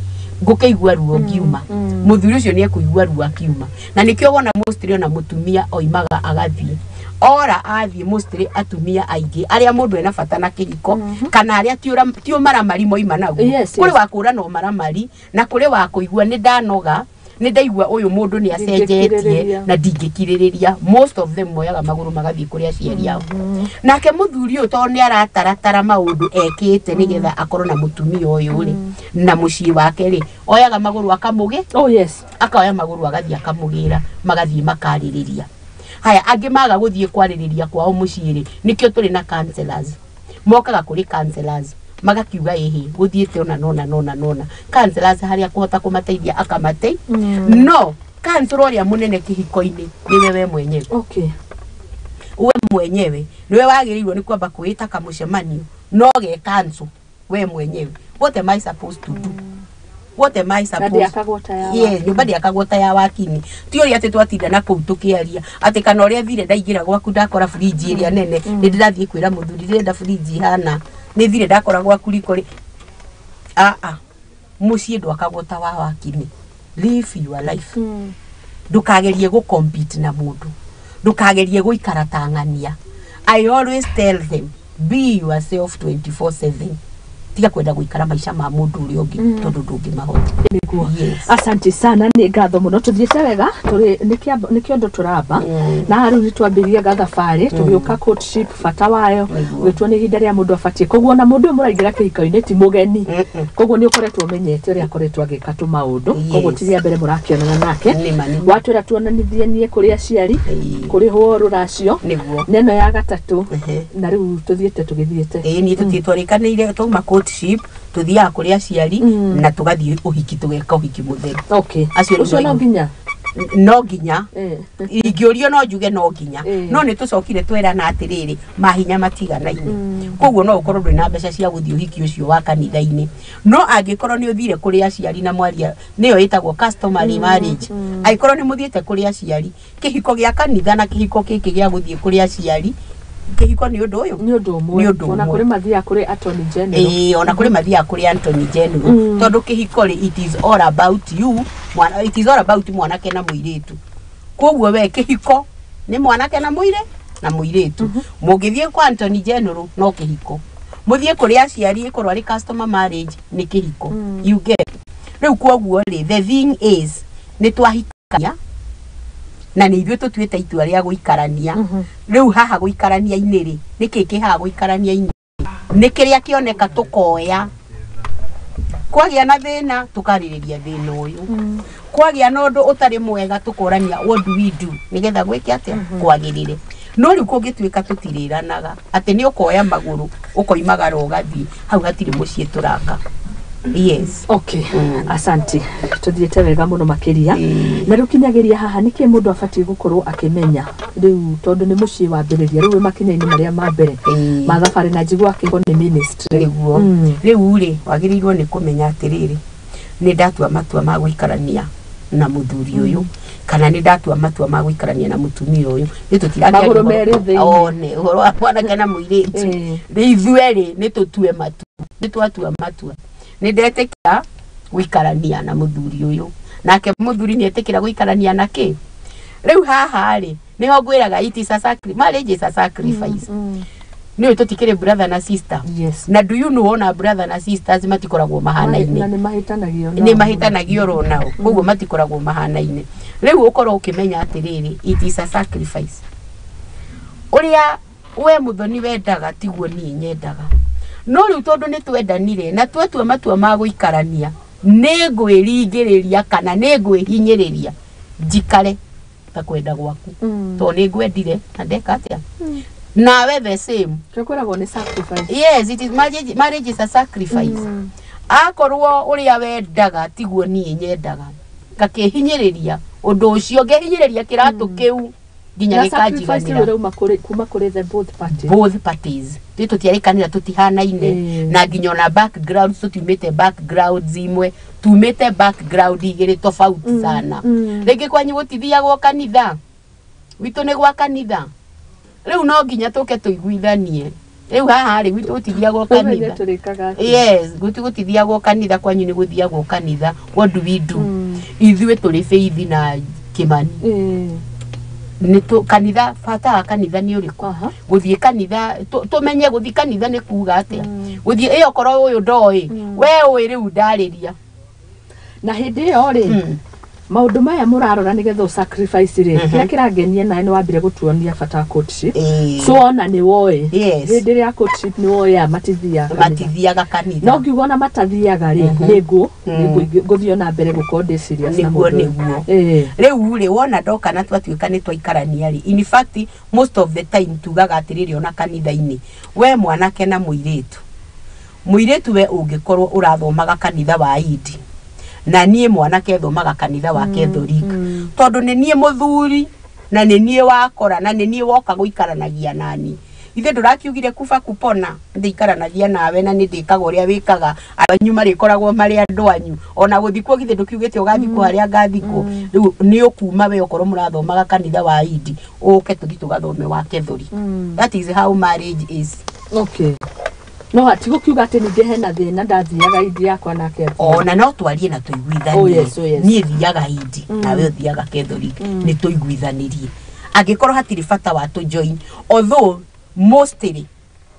ngũkĩigua ruo ngiuma. Mũthuri ũcio nĩ ekũigua ruo akiuma, na nĩkĩo wona mostly ona mũtumia oimaga agathiĩ ora athiĩ. Mostly atumia aingĩ arĩa mũndũ ena bata na kĩhiko, kana arĩa ti ũmaramari moima naguo. Kũrĩ wa kũra na ũmaramari, na kũrĩ wa kũigua nĩ ndanoga, nĩ ndaigua ũyũ mũndũ nĩ acenjetie na ndingĩkirĩrĩria. Most of them moyaga magũrũ magathiĩ kũrĩ aciari ao. Nake mũthuri ũyũ tondũ nĩ arataratara maũndũ ekĩte nĩgetha akorwo na mũtumia ũyũ rĩ, na mũciĩ wake rĩ, oyaga magũrũ akamũgĩ. Oh yes. Akoya magũrũ agathiĩ akamũgĩra, magathiĩ makarĩrĩria. Haya, angĩ maga gũthiĩ kwarĩrĩria kwao mũciĩ rĩ, nĩkĩo tũrĩ na counselors. Mokaga kũrĩ counselors magakiuga ĩhĩ gũthiĩte ona nona nona nona. Counselors harĩa kũhota kũmateithia akamatei, no counselor ũrĩa mũnene kĩhiko-inĩ nĩwe we mwenyewe. We mwenyewe nĩwe wagĩrĩirwo nĩ kwamba kwĩta kamũcemanio no ge counsel we mwenyewe. What am I supposed to do? What am I supposed? Ndĩakagwo ta ya Yes, nyũmba ndĩakagwo ta ya wakini. Ti ũrĩa atĩ twatinda na kũu tũkĩaria atĩ kana ũrĩa thire ndaingĩra gwaku ndakora fridge ĩrĩa nene, nĩ ndĩrathiĩ kwĩra mũthuri ndĩrenda fridge ihana, nĩ thire ndakora gwaku riko rĩ. Aa, mũciĩ ndwakagwo ta wa wakini. Live your life. Ndũkagerie gũ compete na mũndũ, ndũkagerie gũikara ta ng'ania. I always tell them, be yourself 24/7. Tiga kwenda gũikara maica ma mũndũ ũrĩa ũngĩ, tondũ ndũngĩmahota. Nĩguo. Yes. Asante sana, nĩ ngatho mũno. Tũthiĩte wega, tũrĩ nĩ kĩondo tũramba, na rĩu nĩ twambĩrĩria gathabarĩ tũgĩũka courtship, bata wayo gwĩtwo nĩ ihinda rĩa mũndũ abatiĩ. Koguo ona mũndũ ũyũ mũraingĩra kĩhiko-inĩ ti mũgeni, koguo nĩ ũkoretwo ũmenyete ũrĩa akoretwo agĩka tũmaũndũ, koguo ti rĩa mbere mũrakĩonana nake. Nĩma, nĩma. Watwĩra tuonanithie kũrĩ aciari, kũrĩhwo rũracio, Nĩguo. neno ya gatatũ, na rĩu tũthiĩte tũgĩthiĩte. Ĩĩ, niĩ tũthiĩ twarĩkanĩire twauma courtship, tũthiaga kũrĩ aciari na tũgathiĩ ũhiki, tũgeka ũhiki mũtheru. Acio rĩu Ũcio no nginya. No nginya ingĩũrio no njuge no nginya. No nĩ tũcokire twerana atĩrĩrĩ, mahinya matiganaine, koguo no ũkorwo ndũrĩ na mbeca cia gũthiĩ ũhiki ũcio wa kanitha-inĩ, no angĩkorwo nĩ ũthire kũrĩ aciari na mwaria, nĩyo ĩtagwo customary marriage, angĩkorwo nĩ mũthiĩte kũrĩ aciari, kĩhiko gĩa kanitha na kĩhiko gĩkĩ gĩa gũthiĩ kũrĩ aciari, kĩhiko nĩ ũndũ ũyũ. Nĩ ũndũ ũmwe. Nĩ ũndũ Ona ũmwe. kũrĩ mathiaga kũrĩ attorney general. Ĩĩ, ona kũrĩ mathiaga kũrĩ Anthony General, tondũ kĩhiko rĩ, it is all about you mwana, it is all about mwanake na mũirĩtu. Koguo we kĩhiko nĩ mwanake na mũirĩtu. Mũngĩthiĩ kwa Anthony General no kĩhiko, mũthiĩ kũrĩ aciari ĩkorwo arĩ customer marriage nĩ kĩhiko. You get? Rĩu koguo rĩ, the thing is nĩ twahikania na nĩ ithuĩ tũtuĩte itua rĩa gũikarania. Rĩu haha gũikarania-inĩ rĩ, nĩkĩ kĩ haha gũikarania-inĩ? Nĩ kĩrĩa kĩoneka tũkoya. Kwagĩa na thĩna tũkarĩrĩria thĩna ũyũ. Kwagĩa na ũndũ ũtarĩ mwega tũkorania what do we do nĩgetha gwĩke atĩa kwagĩrĩre. No rĩu kũngĩtuĩka tũtirĩranaga atĩ nĩ ũkoya magũrũ ũkoimagara ũgathiĩ, hau hatirĩ mũciĩ tũraka. Yes. Okay, asante, tuthiĩte wega mũno makĩria. Na rĩu kinyagĩria haha, nĩkĩ mũndũ abatiĩ gũkorwo akĩmenya rĩu, tondũ nĩ mũciĩ wambĩrĩria rĩu wĩ makinya-inĩ marĩa ma mbere ma thabarĩ, na njigua kĩhiko nĩ ministry? Nĩguo. Rĩu rĩ, wagĩrĩirwo nĩ kũmenya atĩrĩrĩ, nĩ ndatua matua ma gũikarania na mũthuri ũyũ kana nĩ ndatua matua ma gũikarania na mũtumia ũyũ, nĩ tũtirakia Magũrũ merĩ thĩinĩ. One ũhoro wa mwanake na mũirĩtu. Rĩ ithuerĩ nĩ tũtue matua, nĩ twatua matua, nĩ ndetĩkĩra gũikarania na mũthuri ũyũ, nake mũthuri nĩ etĩkĩra gũikarania na kĩ. Rĩu haha rĩ, nĩho ngwĩraga it is a marriage is a sacrifice. Nĩ ũĩ tũtikĩrĩ brother na sister? Yes. Na do you know ona brother na sisters matikoragwo mahanaine? Na nĩ mahĩtanagio nao. Nĩ mahĩtanagio oro nao, koguo matikoragwo mahanaine. Rĩu ũkorwo ũkĩmenya atĩrĩrĩ, it is a sacrifice. Ũrĩa we mũthoni wendaga tiguo niĩ nyendaga, no rĩu tondũ nĩ twendanire na twetua matua ma gũikarania, nĩ ngwĩringĩrĩria kana nĩ ngwĩhinyĩrĩria njikare ta kwenda gwaku, tondũ nĩ ngwendire na ndeka atĩa nawe the same. Kĩo kwĩragwo nĩ sacrifice. Yes, it is marriage, marriage is a sacrifice. Akorwo ũrĩa wendaga tiguo niĩ nyendaga, ngakĩhinyĩrĩria ũndũ ũcio, ngehinyĩrĩria kĩratũ kĩu nginya Na sacrifice rĩu gĩkanjiganĩra. ĩrauma kuma kũrĩ the both parties. Both parties. Tĩ tũtiarĩkanĩra, tũtihanaine. Na nginya ona backgrounds, tũtiumĩte backgrounds imwe, tumĩte background igĩrĩ tofauti sana. Rĩngĩ kwanyu gũtithiagwo kanitha, witũ nĩ gwa kanitha. Rĩu no nginya tũke tũiguithanie. Rĩu haha rĩ, gwitũ gũtithiagwo Ũmenye kanitha. tũrĩkaga atĩa. Yes, gwitũ gũtithiagwo kanitha, kwanyu nĩ gũthiagwo kanitha. What do we do? Ithuĩ tũrĩ Faith na Kĩmani. Nĩ tũ kanitha, bata wa kanitha nĩ ũrĩkũ? Gũthiĩ kanitha, tũmenye gũthiĩ kanitha nĩ kuga atĩa. Gũthiĩ ĩyo, korwo ũyũ ndoĩ, we ũĩ rĩu ndarĩria. Na hĩndĩ ĩyo rĩ, maũndũ maya mũrarora nĩgetha ũ sacrifice rĩ, kĩrĩa kĩrangenia nawe nĩ wambire gũtuonia bata wa courtship. So ona nĩ woĩ hĩndĩ ĩrĩa ya courtship nĩ woĩ aya matithiaga kanitha. Matithiaga kanitha. No ngiuga ona matathiaga rĩ, nĩ ngũthiĩ ona mbere gũkorwo ndĩ serious na Nĩguo, mũndũ ũyũ. nĩguo. Rĩu rĩ, wona ndoka na twatuĩka nĩ twaikarania rĩ, in fact most of the time tugaga atĩrĩrĩ, ona kanitha-inĩ, we mwanake na mũirĩtu, mũirĩtu we ũngĩkorwo ũrathomaga kanitha wa Indi na niĩ mwanake thomaga kanitha wa Catholic, tondũ nĩ niĩ mũthuri na nĩ niĩ wakora na nĩ niĩ woka gũikaranagia nani, ithe ndũrakiugire kuba kupona, ndĩikaranagia nawe na nĩ ndĩkaga ũrĩa wĩkaga, andũ anyu marĩkoragwo marĩ andũ anyu, ona gũthikwo githĩ ndũkiugĩte ũgathikwo harĩa ngathikwo. Rĩu nĩ ũkuma we okorwo mũrathomaga kanitha wa Indi, ũke tũthi tũgathome wa Catholic. That is how marriage is. Okay, no hatigũkiuga atĩ ningĩ hena thĩna ndathiaga Indi yakwa nake athiaga. Ona no twarie na tũiguithanie. Oh, yes, oh, yes. Niĩ thiaga Indi, nawe ũthiaga Catholic, nĩ tũiguithanĩrie angĩkorwo hatirĩ bata wa tũ join. Although mostly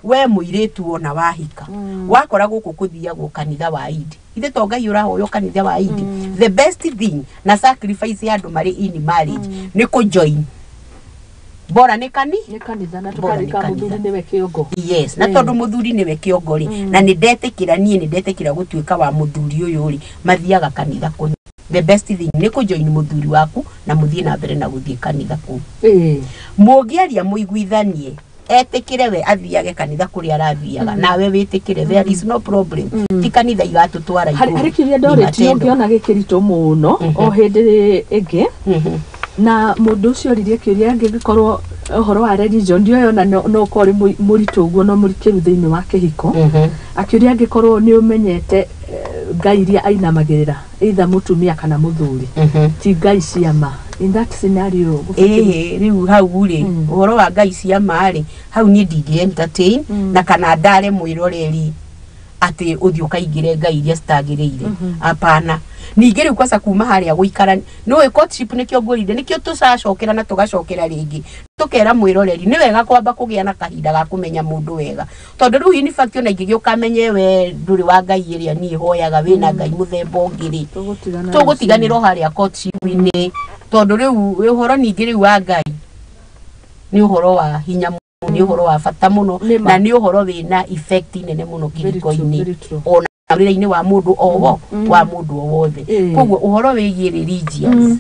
we mũirĩtu ona wahika, wakora gũkũ kũthiagwo kanitha wa Indi, ithe to Ngai ũrahoywo kanitha wa Indi, the best thing na sacrifice ya andũ marĩ in marriage nĩ kũ join bora nĩ kani Nĩ kanitha na Bora nĩ tũkarĩka kanitha. mũthuri nĩwe kĩongo. Yes, na tondũ mũthuri nĩwe kĩongo rĩ, na nĩ ndetĩkĩra, niĩ nĩ ndetĩkĩra gũtuĩka wa mũthuri ũyũ rĩ, mathiaga kanitha kũna, the best thing nĩ kũjoin mũthuri waku na mũthiĩ na mbere na gũthiĩ kanitha kũu. Mũngĩaria mũiguithanie, etĩkĩre we athiage kanitha kũrĩa arathiaga, nawe wĩtĩkĩre, there is no problem. Ti kanitha igatũtwara Harĩ igũrũ, harĩ kĩrĩa ni ndorĩtio matendo. ngĩona gĩkĩritũ mũno o hĩndĩ ĩngĩ, na mũndũ ũcio oririe kĩũria, angĩgĩkorwo ũhoro wa religion ndioĩ ona no ũkorwo ũrĩ mũritũ ũguo no mũrikĩru thĩinĩ wa kĩhiko. Akĩũria angĩkorwo nĩ ũmenyete ngai iria ainamagĩrĩra, either mũtumia kana mũthuri, ti ngai cia ma, in that scenario gũbatiĩ Ĩĩ, rĩu hau rĩ, ũhoro wa ngai cia ma rĩ, hau niĩ ndingĩ entertain na kana ndare mwĩroreri atĩ ũthiĩ ũkaingĩre ngai iria citagĩrĩire, apana. Ningĩ rĩu kwaca kuma harĩa gũikara nĩũĩ courtship, nĩkĩo ngũrire, nĩkĩo tũcacokera na tũgacokera rĩngĩ tũkera mwĩroreri nĩ wega kwamba kũgĩa na kahinda ga kũmenya mũndũ wega, tondũ rĩu in fact ona ingĩgĩũka menye we ndũrĩ wa ngai ĩrĩa niĩ hoyaga, wĩna ngai mũthemba ũngĩ rĩ, Tũgũtigana. Tũgũtiganĩra o harĩa courtship-inĩ, tondũ rĩu ũhoro ningĩ rĩu wa ngai nĩ ũhoro wa hinya mũno, nĩ ũhoro wa bata mũno. Nĩ ma. Na nĩ ũhoro wĩna effect nene mũno Very true, kĩhiko-inĩ. very true. Ona Mũtũrĩre-inĩ wa mũndũ o wo wa mũndũ o wothe. Koguo ũhoro wĩgiĩ religious,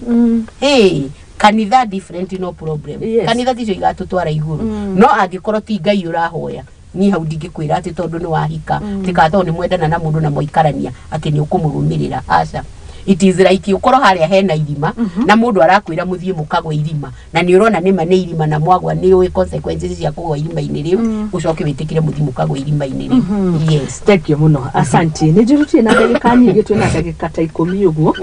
hey, kanitha different, no problem. Kanitha ticio igatũtwara igũrũ, no angĩkorwo ti Ngai ũrahoya, niĩ hau ndingĩkwĩra atĩ tondũ nĩ wahika tika tondũ nĩ mwendana na mũndũ na mwaikarania atĩ nĩ ũkũmũrũmĩrĩra. Aca, it is like ũkorwo harĩa hena irima na mũndũ arakwĩra mũthiĩ mũkagwe irima, na nĩ ũrona nĩma nĩ irima, na mwagwa nĩ ũĩ consequences cia kũgwa irima-inĩ rĩu, ũcoke wĩtĩkĩre mũthiĩ mũkagwe irima-inĩ rĩu. Yes. Thank you muno, asanti. Nĩ njũrĩtie na ndagĩka nyingĩ, twĩna ndagĩka ta 10 ũguo,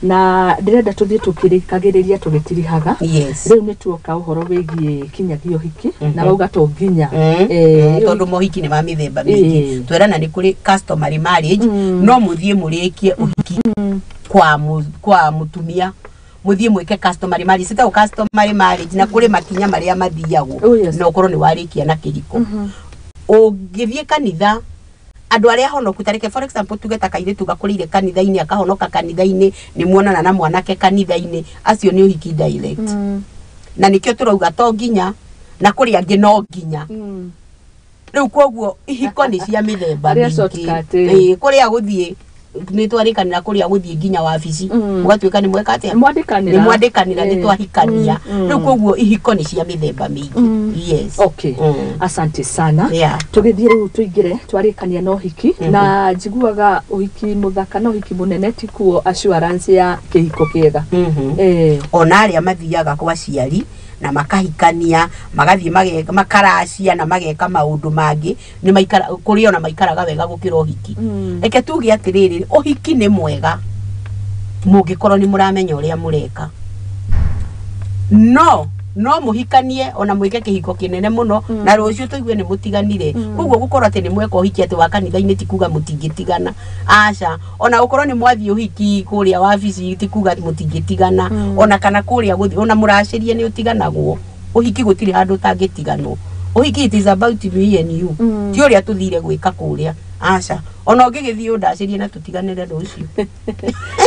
na ndĩrenda tũthiĩ tũkĩrĩkagĩrĩria tũgĩtirihaga. Rĩu nĩ tuoka ũhoro wĩgiĩ kinyagia ũhiki, na wauga to nginya Tondũ mohiki nĩ ma mĩthemba mĩingĩ. Twerana nĩ kũrĩ customary marriage, no mũthiĩ mũrĩkie ũhiki kwa mũtumia, mũthiĩ mwĩke customary marriage, citagwo customary marriage, na kũrĩ makinya marĩa mathiagwo. Na ũkorwo nĩ warĩkia na kĩhiko, ũngĩthiĩ kanitha, andũ arĩa honoku, tareke for example tuge ta kairĩtu gakũrĩire kanitha-inĩ, akahonoka kanitha-inĩ, nĩ muonana na mwanake kanitha-inĩ, acio nĩ ũhiki direct. Na nĩkĩo tũrauga to nginya, na kũrĩ angĩ no nginya. Rĩu koguo ihiko nĩ cia mĩthemba Arĩa mĩingĩ. shortcut, Ĩĩ, kũrĩa gũthiĩ nĩ twarĩkanĩra, kũrĩa gũthiĩ nginya wabici, mũgatuĩka nĩ mweka atĩa? Mwandĩkanĩra. Nĩ mwandĩkanĩra, nĩ twahikania. Rĩu koguo ihiko nĩ cia mĩthemba mĩingĩ, yes. Okay. Asante sana. Tũgĩthiĩ rĩu tũingĩre, twarĩkania na ũhiki, na njiguaga ũhiki mũthaka na ũhiki mũnene tikuo assurance ya kĩhiko kĩega. Ona arĩa mathiaga kwa aciari na makahikania, magathiĩ makaracia na mageka maũndũ mangĩ, nĩ maikara kũrĩ ona maikaraga wega gũkĩra ũhiki. Reke tuge atĩrĩrĩ, ũhiki nĩ mwega mũngĩkorwo nĩ mũramenya ũrĩa mũreka, no mũhikanie ona mwĩke kĩhiko kĩnene mũno, na rũciũ tũigue nĩ mũtiganire. Koguo gũkorwo atĩ nĩ mweka ũhiki atĩ wa kanitha-inĩ ti kuga mũtingĩtigana, aca. Ona gũkorwo nĩ mwathiĩ ũhiki kũrĩa wabici ti kuga mũtingĩtigana. Ona kana kũrĩa gũthiĩ ona mũracĩrie nĩ ũtiganagwo. Ũhiki gũtirĩ handũ ũtangĩtiganwo. Ũhiki, it is about me and you. Ti ũrĩa tũthire gwĩka kũrĩa, aca. Ona ũngĩgĩthiĩ ũndacĩrie na tũtiganĩre rũciũ.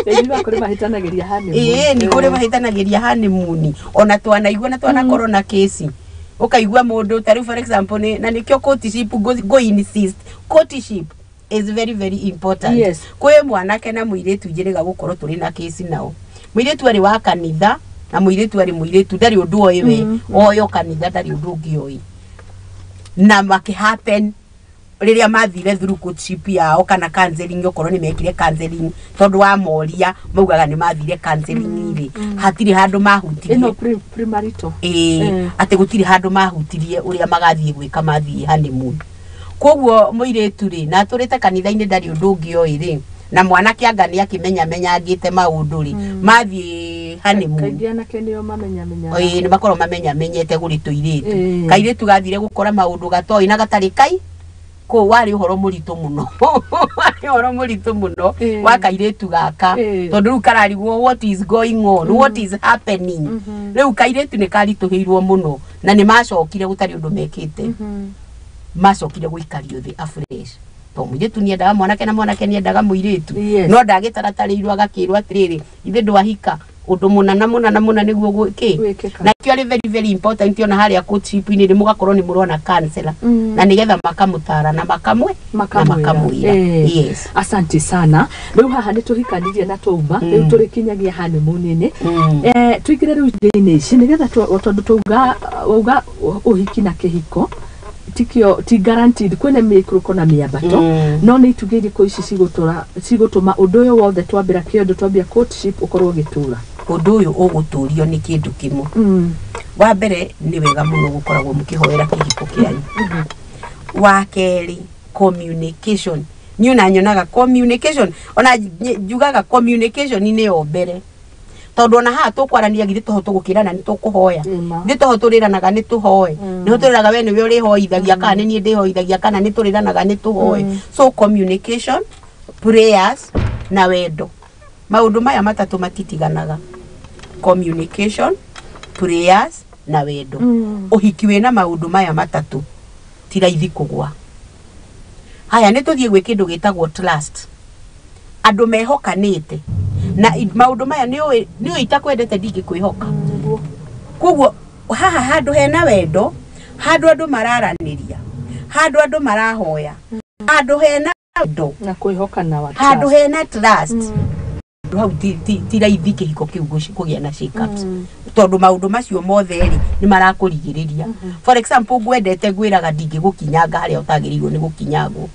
Njiguaga kũrĩ mahĩtanagĩria honeymoon. Ĩĩ, nĩ kũrĩ mahĩtanagĩria honeymoon. Ona twanaigua na twanakorwo na kesi, ũkaigua mũndũ ta rĩu for example nĩ na nĩkĩo courtship, go insist, courtship is very very important. Kwĩ mwanake na mũirĩtu njĩrĩga gũkorwo tũrĩ na kesi nao, mũirĩtu arĩ wa kanitha, na mũirĩtu arĩ mũirĩtu ndarĩ ũndũ oĩ we, oyo kanitha, ndarĩ ũndũ ũngĩ oĩ, na makĩ happen rĩrĩa mathire through courtship yao kana counseling, okorwo nĩ mekire counseling, tondũ wa moria maugaga nĩ mathire counseling rĩ, hatirĩ handũ mahutirie. Ĩno premarital. Ĩĩ. Atĩ gũtirĩ handũ mahutirie ũrĩa magathiĩ gwĩka mathiĩ honeymoon. Koguo mũirĩtu rĩ, na atũrĩte kanitha-inĩ, ndarĩ ũndũ ũngĩ oĩ rĩ, na mwanake anga nĩ akĩmenyamenyangĩte maũndũ rĩ, mathiĩ honeymoon. Kaingĩ anake nĩo mamenyamenyaga. Ĩĩ, nĩ makorwo mamenyamenyete gũrĩ tũirĩtu. Kairĩtu gathire gũkora maũndũ gatoĩ na gatarĩ kai kũu, warĩ ũhoro mũritũ mũno, warĩ ũhoro mũritũ mũno wa kairĩtu gaka, tondũ rĩu kararigwo what is going on, what is happening. Rĩu kairĩtu nĩ karitũhĩirwo mũno, na nĩ macokire gũtarĩ ũndũ mekĩte. Macokire gũikario thĩ afresh, to mũirĩtu nĩendaga mwanake na mwanake nĩendaga mũirĩtu. No ndagĩtaratarĩirwo, agakĩrwo atĩrĩrĩ, ithe ndwahika ũndũ mũna na mũna na mũna nĩguo kĩ Gwĩkĩka. Na kĩo arĩ very very important, ona harĩa courtship-inĩ nĩ mũgakorwo nĩ mũrona counselor, na nĩgetha makamũtara na makamwe na makamwĩra. Makamwĩra. Yes. Asante sana. Rĩu haha nĩ tũhikanirie na twauma, rĩu tũrĩkinyagia honeymoon-inĩ. Tũingĩre rĩu indo-inĩ ici nĩgetha tondũ twauga wauga ũhiki na kĩhiko tikio ti guaranteed, kwĩna mĩikũrũko na mĩambato. No nĩ itugĩ irĩkũ ici cigũtũra cigũtũma ũndũ ũyũ wothe twambĩra kĩondo twambia courtship ũkorwo ũgĩtũra? Ũndũ ũyũ ũgũtũrio nĩ kĩndũ kĩmwe. Wa mbere, nĩ wega mũno gũkoragwo mũkĩhoera kĩhiko kĩanyu. Wa kerĩ, communication. Niĩ ona nyonaga communication, ona njugaga communication nĩyo mbere, tondũ ona haha tũkwarania, githĩ toho tũgũkĩrana nĩ tũkũhoya? Ĩma. Githĩ toho tũrĩranaga nĩ tũhoe? Nĩho tũrĩraga we nĩwe ũrĩhoithagia kana nĩ niĩ ndĩhoithagia, kana nĩ tũrĩranaga nĩ tũhoe? So communication, prayers na wendo, maũndũ maya matatũ matitiganaga: communication, prayers na wendo. Ũhiki wĩna maũndũ maya matatũ ti raithi kũgwa. Haya, nĩ tũthiĩ gwĩ kĩndũ gĩtagwo trust, andũ mehokanĩte na maũndũ maya. Nĩ ũĩ itakwendete ndingĩkwĩhoka. Koguo haha handũ hena wendo, handũ andũ mararanĩria, handũ andũ marahoya, handũ hena wendo Na kwĩhokana wa handũ trust. Hena trust hau ti raithi kĩhiko kĩu kũgĩa na shake-ups, tondũ maũndũ macio mothe rĩ nĩ marakũrigĩrĩria. For example, ngwendete ngwĩraga ndingĩgũkinyanga harĩa ũtagĩrĩirwo nĩ gũkinyangwo.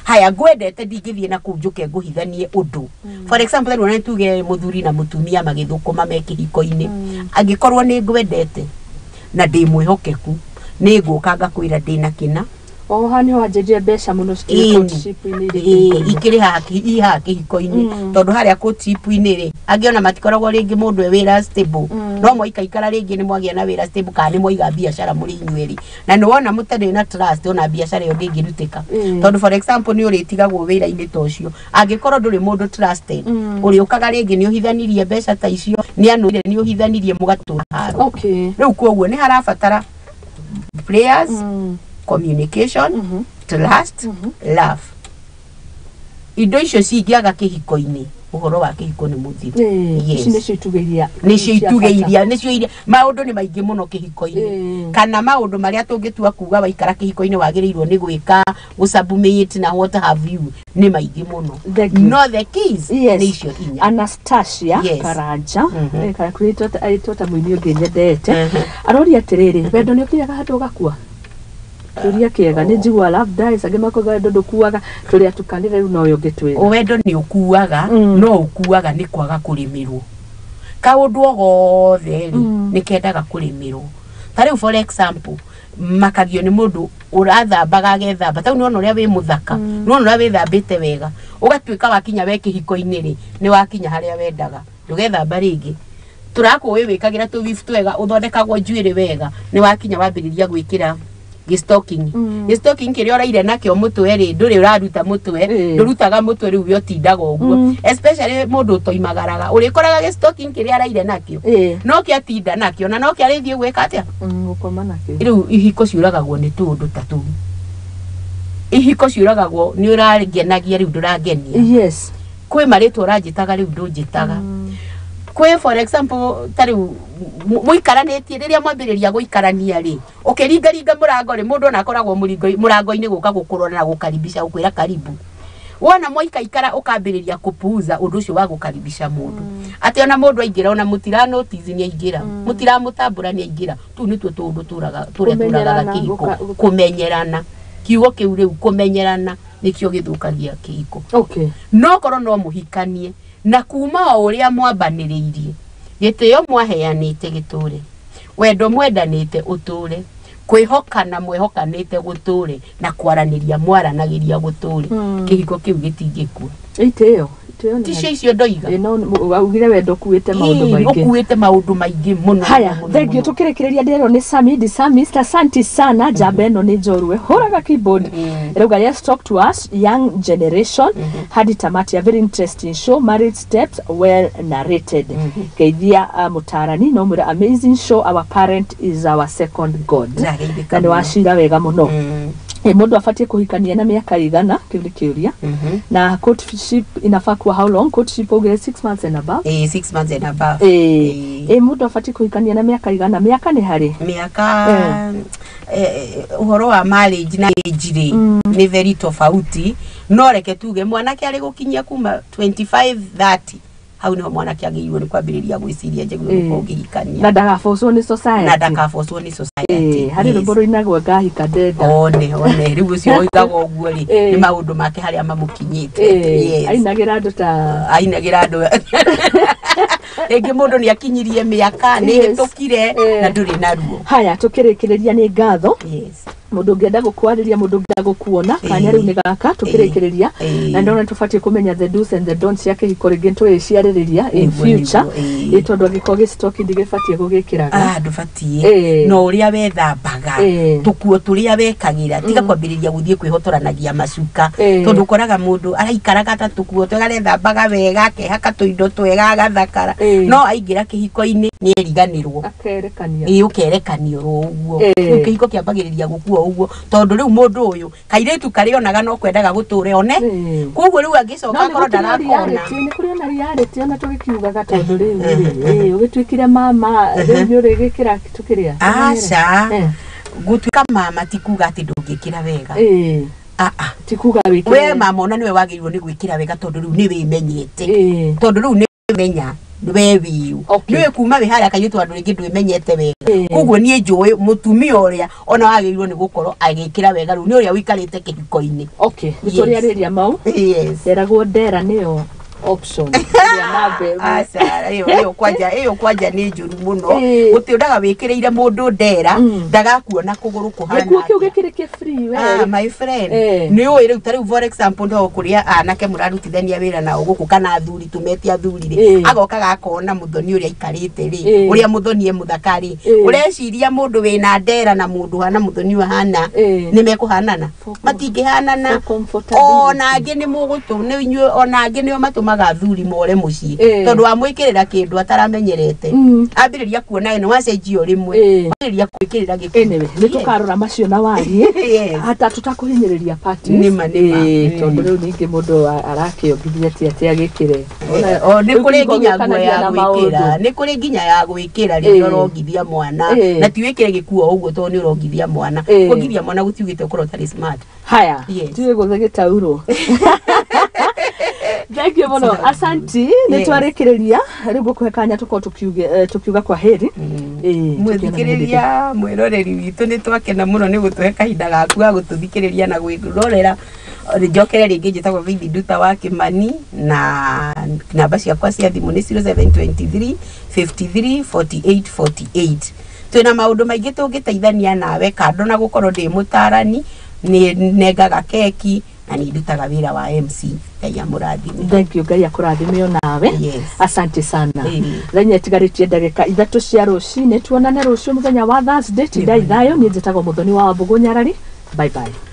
Haya, ngwendete ndingĩthiĩ na kũu njũke ngũhithanie ũndũ. For example, rĩu nĩ tuge mũthuri na mũtumia magĩthũkũma me kĩhiko-inĩ, angĩkorwo nĩ ngwendete na ndĩ mwĩhokeku, nĩ ngũka ngakwĩra ndĩna kĩna. O haha nĩho wanjĩrire mbeca mũno cikĩrĩ Ĩni. courtship-inĩ irĩ Ĩĩ, kĩhiko-inĩ. ikĩrĩ haha i haha kĩhiko-inĩ, tondũ harĩa courtship-inĩ rĩ, angĩ ona matikoragwo rĩngĩ mũndũ e wĩra stable, no mwaikaikara rĩngĩ nĩ mwagĩa na wĩra stable kana nĩ mwaiga biacara mũrĩ inyuerĩ, na nĩ wona mũtarĩ na trust, ona biacara ĩyo ndĩngĩrutĩka. Tondũ for example, nĩ ũrĩtigagwo wĩra-inĩ ta ũcio angĩkorwo ndũrĩ mũndũ trusted, ũrĩũkaga rĩngĩ nĩ ũhithanirie mbeca ta icio, nĩ anũire nĩ ũhithanirie, mũgatũra haro. Rĩu koguo nĩ harabatara prayers, communication, trust, love. Indo icio cingĩaga kĩhiko-inĩ, ũhoro wa kĩhiko nĩ mũthiru. Yes. Ici nĩcio itugĩ iria Nĩcio cia itugĩ bata. Iria nĩcio iria maũndũ nĩ maingĩ mũno kĩhiko-inĩ, kana maũndũ marĩa tũngĩtua kuga waikara kĩhiko-inĩ wagĩrĩirwo nĩ gwĩka, gũsubmit na what have you, nĩ maingĩ mũno. Thank you. No the keys nĩ icio inya. Anastasia Karanja. Aitwo ta mũini ũngĩ nyendete. Aroria atĩrĩrĩ, wendo nĩ ũkinyaga handũ ũgakua? Kĩũria kĩega. Nĩ njigua love dies, angĩ makoiga wendo ndũkuaga. Tũrĩ atukanĩre rĩu, nowe ũngĩtwĩra. Wendo nĩ ũkuaga, no ũkuaga nĩ kwaga kũrĩmĩrwo. Kaũndũ o gothe rĩ, nĩ kendaga kũrĩmĩrwo. Ta rĩu for example, makagio nĩ mũndũ ũrathambaga agethamba, ta rĩu nĩwona ũrĩa wĩ mũthaka, nĩwona ũrĩa wĩthambĩte wega, ũgatuĩka wakinya we kĩhiko-inĩ rĩ, nĩ wakinya harĩa wendaga, ndũgethamba rĩngĩ. Tũrakũĩ wĩkagĩra tũwifu twega, ũthondekagwo njuĩrĩ wega, nĩ wakinya wambĩrĩria gwĩkĩra gĩstocking. Gĩstocking kĩrĩa ũraire nakĩo mũtwe rĩ, ndũrĩ ũraruta mũtwe, ndũrutaga mũtwe rĩu we ũtindaga ũguo. Especially mũndũ ũtoimagaraga, ũrĩkoraga gĩstocking kĩrĩa araire nakĩo no kĩatinda nakĩo na no kĩarĩthiĩ gwĩka atĩa? Gũkoma nakĩo. Rĩu ihiko ciũragagwo nĩ tũũndũ ta tũu. Ihiko ciũragagwo nĩ ũrangenagia, rĩu ndũrangenia. Kwĩ marĩtwa ũranjĩtaga, rĩu ndũnjĩtaga. Kwĩ for example, ta rĩu mũikaranĩtie, rĩrĩa mwambĩrĩria gũikarania rĩ, ũkĩringaringa mũrango rĩ, mũndũ ona akoragwo mũrango-inĩ gũka gũkũrora na gũkaribisha, gũkwĩra karibu. Wona mwaikaikara, ũkambĩrĩria kũpuuza ũndũ ũcio wa gũkaribisha mũndũ, atĩ ona mũndũ aingĩra, ona mũtira notice nĩ aingĩra, mũtiramũtambũra nĩ aingĩra. Tũu nĩtuo tũũndũ tũraga tũrĩa tũragaga Kũmenyerana, kĩhiko. Kũmenyerana, kiugo kĩu rĩu kũmenyerana nĩkĩo gĩthũkagia kĩhiko. No korwo no mũhikanie na kuma o ũrĩa mwambanĩrĩirie, gĩtĩo mwaheanĩte gĩtũre, wendo mwendanĩte ũtũre, kwĩhokana mwehokanĩte gũtũre, na kwaranĩria mwaranagĩria gũtũre, kĩhiko kĩu gĩtingĩkua. Itĩo, itĩo nĩ Ticio icio ndoiga? Ĩ, no waugire wendo ũkuĩte maũndũ Ĩĩ, maingĩ. Ũkuĩte maũndũ maingĩ mũno. Haya, mũno, thank you. Mũno. Tukĩrĩkĩrĩria, ndĩrerwo nĩ Sami Di Sami Mr. Santi sana, njamba ĩno nĩ njorue hũraga keyboard. Rauga, "Yes, talk to us young generation hadi tamati. A very interesting show, marriage steps well narrated." Geithia mũtarani no mwĩra, "Amazing show. Our parent is our second god." Ndageithĩka Na nĩ mũno. wacira wega mũno. Ĩ, mũndũ abatiĩ kũhikania na mĩaka igana? Kĩu nĩ kĩũria. Na courtship inafaa kuwa how long? Courtship augire 6 months and above. Ĩĩ, 6 months and above. Ĩ, ĩ, mũndũ abatiĩ kũhikania na mĩaka igana? Mĩaka nĩ harĩ Mĩaka ũhoro wa marriage na age rĩ, nĩ very tofauti, no reke tuge mwanake arĩ gũkinyia kuma 25 30, hau niho mwanake agĩrĩirwo nĩ kwambĩrĩria gwĩciria njagĩrĩirwo gũkorwo ngĩhikania. Na ndagabocwo nĩ society. Na ndakabocwo nĩ society. Ĩ, harĩ rwĩmbo rũinagwo, ngahika ndenda. One one rĩu ũcio oigaga ũguo rĩ, nĩ maũndũ make harĩa mamũkinyĩte. Ĩ, ainagĩra andũ ta Ainagĩra andũ rĩngĩ mũndũ nĩ akinyirie mĩaka nĩ hĩtũkire na ndũrĩ na ruo. Haya, tũkĩrĩkĩrĩria, nĩ ngatho. Mũndũ ũngĩenda gũkwarĩria, mũndũ ũngĩenda gũkuona, kanya rĩu nĩ gaka tũkĩrĩkĩrĩria. Na ndona tũbatiĩ kũmenya the do's and the don'ts cia kĩhiko, rĩngĩ tũgĩciarĩrĩria in future. Nĩguo, ĩĩ. Ĩ, tondũ angĩkorwo gĩcitoki ndĩgĩbatiĩ gũgĩkĩraga. Ah, ndũbatiĩ. No ũrĩa wethambaga, tũkuo tũrĩa wekagĩra, tiga kwambĩrĩria gũthiĩ kwĩhotoranagia macuka, tondũ ũkoraga mũndũ araikaraga ta tũkuo twega, arethambaga wega, akehaka tũindo twega, agathakara, no aingĩra kĩhiko-inĩ nĩ eriganĩrwo. Akerekania. Ĩ, ũkerekania oro ũguo. Rĩu kĩhiko kĩambagĩrĩria gũkua ũguo, tondũ rĩu mũndũ ũyũ kairĩtu karĩa onaga no kwendaga gũtũre one. Koguo rĩu angĩcoka No nĩ akorwo gũkĩrĩ na ndarakona. reality, nĩ kũrĩ ona reality ona tũgĩkiugaga, tondũ rĩu rĩ, ũgĩtuĩkire mama, rĩu nĩ ũrĩgĩkĩra tũkĩrĩa. Aca, gũtuĩka mama ti kuga atĩ ndũngĩkĩra wega. Ah, ah. Ti kuga wĩkĩre. We mama ona nĩwe wagĩrĩirwo nĩ gwĩkĩra wega tondũ rĩu nĩ wĩmenyete. Ĩĩ. Tondũ rĩu nĩ menya we wiu. Okay. Nĩwe kuma wĩ harĩa kairĩtu andũ rĩngĩ ndwĩmenyete wega. Ĩĩ. Koguo niĩ njũĩ mũtumia ũrĩa ona wagĩrĩirwo nĩ gũkorwo agĩkĩra wega rĩu nĩ ũrĩa ũikarĩte kĩhiko-inĩ. Okay, nĩ Yes. tũrĩarĩria mau. Yes. Nderagwo ndera nĩyo option ĩrĩa namba ĩmwe. Aca, ĩyo kwanja nĩ njũru mũno. Ĩĩ. Gũtĩũndaga wĩkĩrĩire mũndũ ndera ndagakuona kũgũrũ kũhana Gĩkuo kĩu atĩa. gĩkĩrĩ kĩ free we. Ah, my friend, Eh. nĩ ũĩ rĩu ta rĩu for example no kũrĩa anake mũrarutithania wĩra nao gũkũ kana athuri tũmete athuri rĩ, Eh. agokaga akona mũthoni ũrĩa aikarĩte rĩ, Eh. ũrĩa mũthoni e mũthaka rĩ, Eh. ũreciria mũndũ wĩna ndera na mũndũ hana mũthoni ũyũ ahana Eh. nĩ mekũhanana? For Matingĩhanana. for comfortability. Ona angĩ nĩ mũgũtũ nĩ inyuĩ, ona angĩ nĩo matũmaga athuri more mũciĩ Eh. tondũ wamwĩkĩrĩra kĩndũ ataramenyerete, ambĩrĩria kuona ĩno wacenjia o rĩmwe, Eh. ambĩrĩria gwĩkĩrĩra gĩkuo. Anyway, nĩ tũkarora macio na warie. Yes. Hata tũtakũhinyĩrĩria parties. Nĩma, nĩma. Ĩĩ, tondũ rĩu ningĩ mũndũ arakĩongithia ti atĩ agĩkĩre. O nĩ Rĩu kũrĩ kĩhiko nginya nguo gĩũkanagia ya na gwĩkĩra, maũndũ. nĩ kũrĩ nginya ya gwĩkĩra rĩrĩa Ĩĩ. ũrongithia mwana, Ĩĩ. na ti wĩkĩre gĩkuo ũguo tondũ nĩ ũrongithia mwana. Ĩĩ. Kuongithia mwana gũtiugĩte ũkorwo ũtarĩ smart. Haya, Yes. tiwe gũthe gĩtaurwo. Thank you mũno, asanti. Nĩ Yes. twarĩkĩrĩria rĩu, ngũkũhe kanya tũkorwo tũkiuga kwa heri. Ĩĩ, tũkĩonana hĩndĩ ĩngĩ. Mwĩthikĩrĩria, mwĩroreri witũ, nĩ twakena mũno nĩ gũtũhe kahinda gaku ga gũtũthikĩrĩria na gwĩrorera. Njokere rĩngĩ, njĩtagwo Faith Nduta wa Kĩmani, na namba ciakwa cia thimũ nĩ 0723 53 48 48. Twĩna maũndũ maingĩ tũngĩteithania nawe kando na gũkorwo ndĩ mũtarani, nĩ nengaga keki na nĩ ndutaga wĩra wa MC. Ngai amũrathime. Thank you, Ngai akũrathime onawe. Yes. Asante sana. Ĩĩ. Thenya ĩtigarĩtie ndagĩka 3 cia rũcinĩ, tuonane rũciũ mũthenya wa Thursday. Tindai thayũ. Niĩ njĩtagwo Mũthoni wa Wambũgũ Nyarari. Bye bye.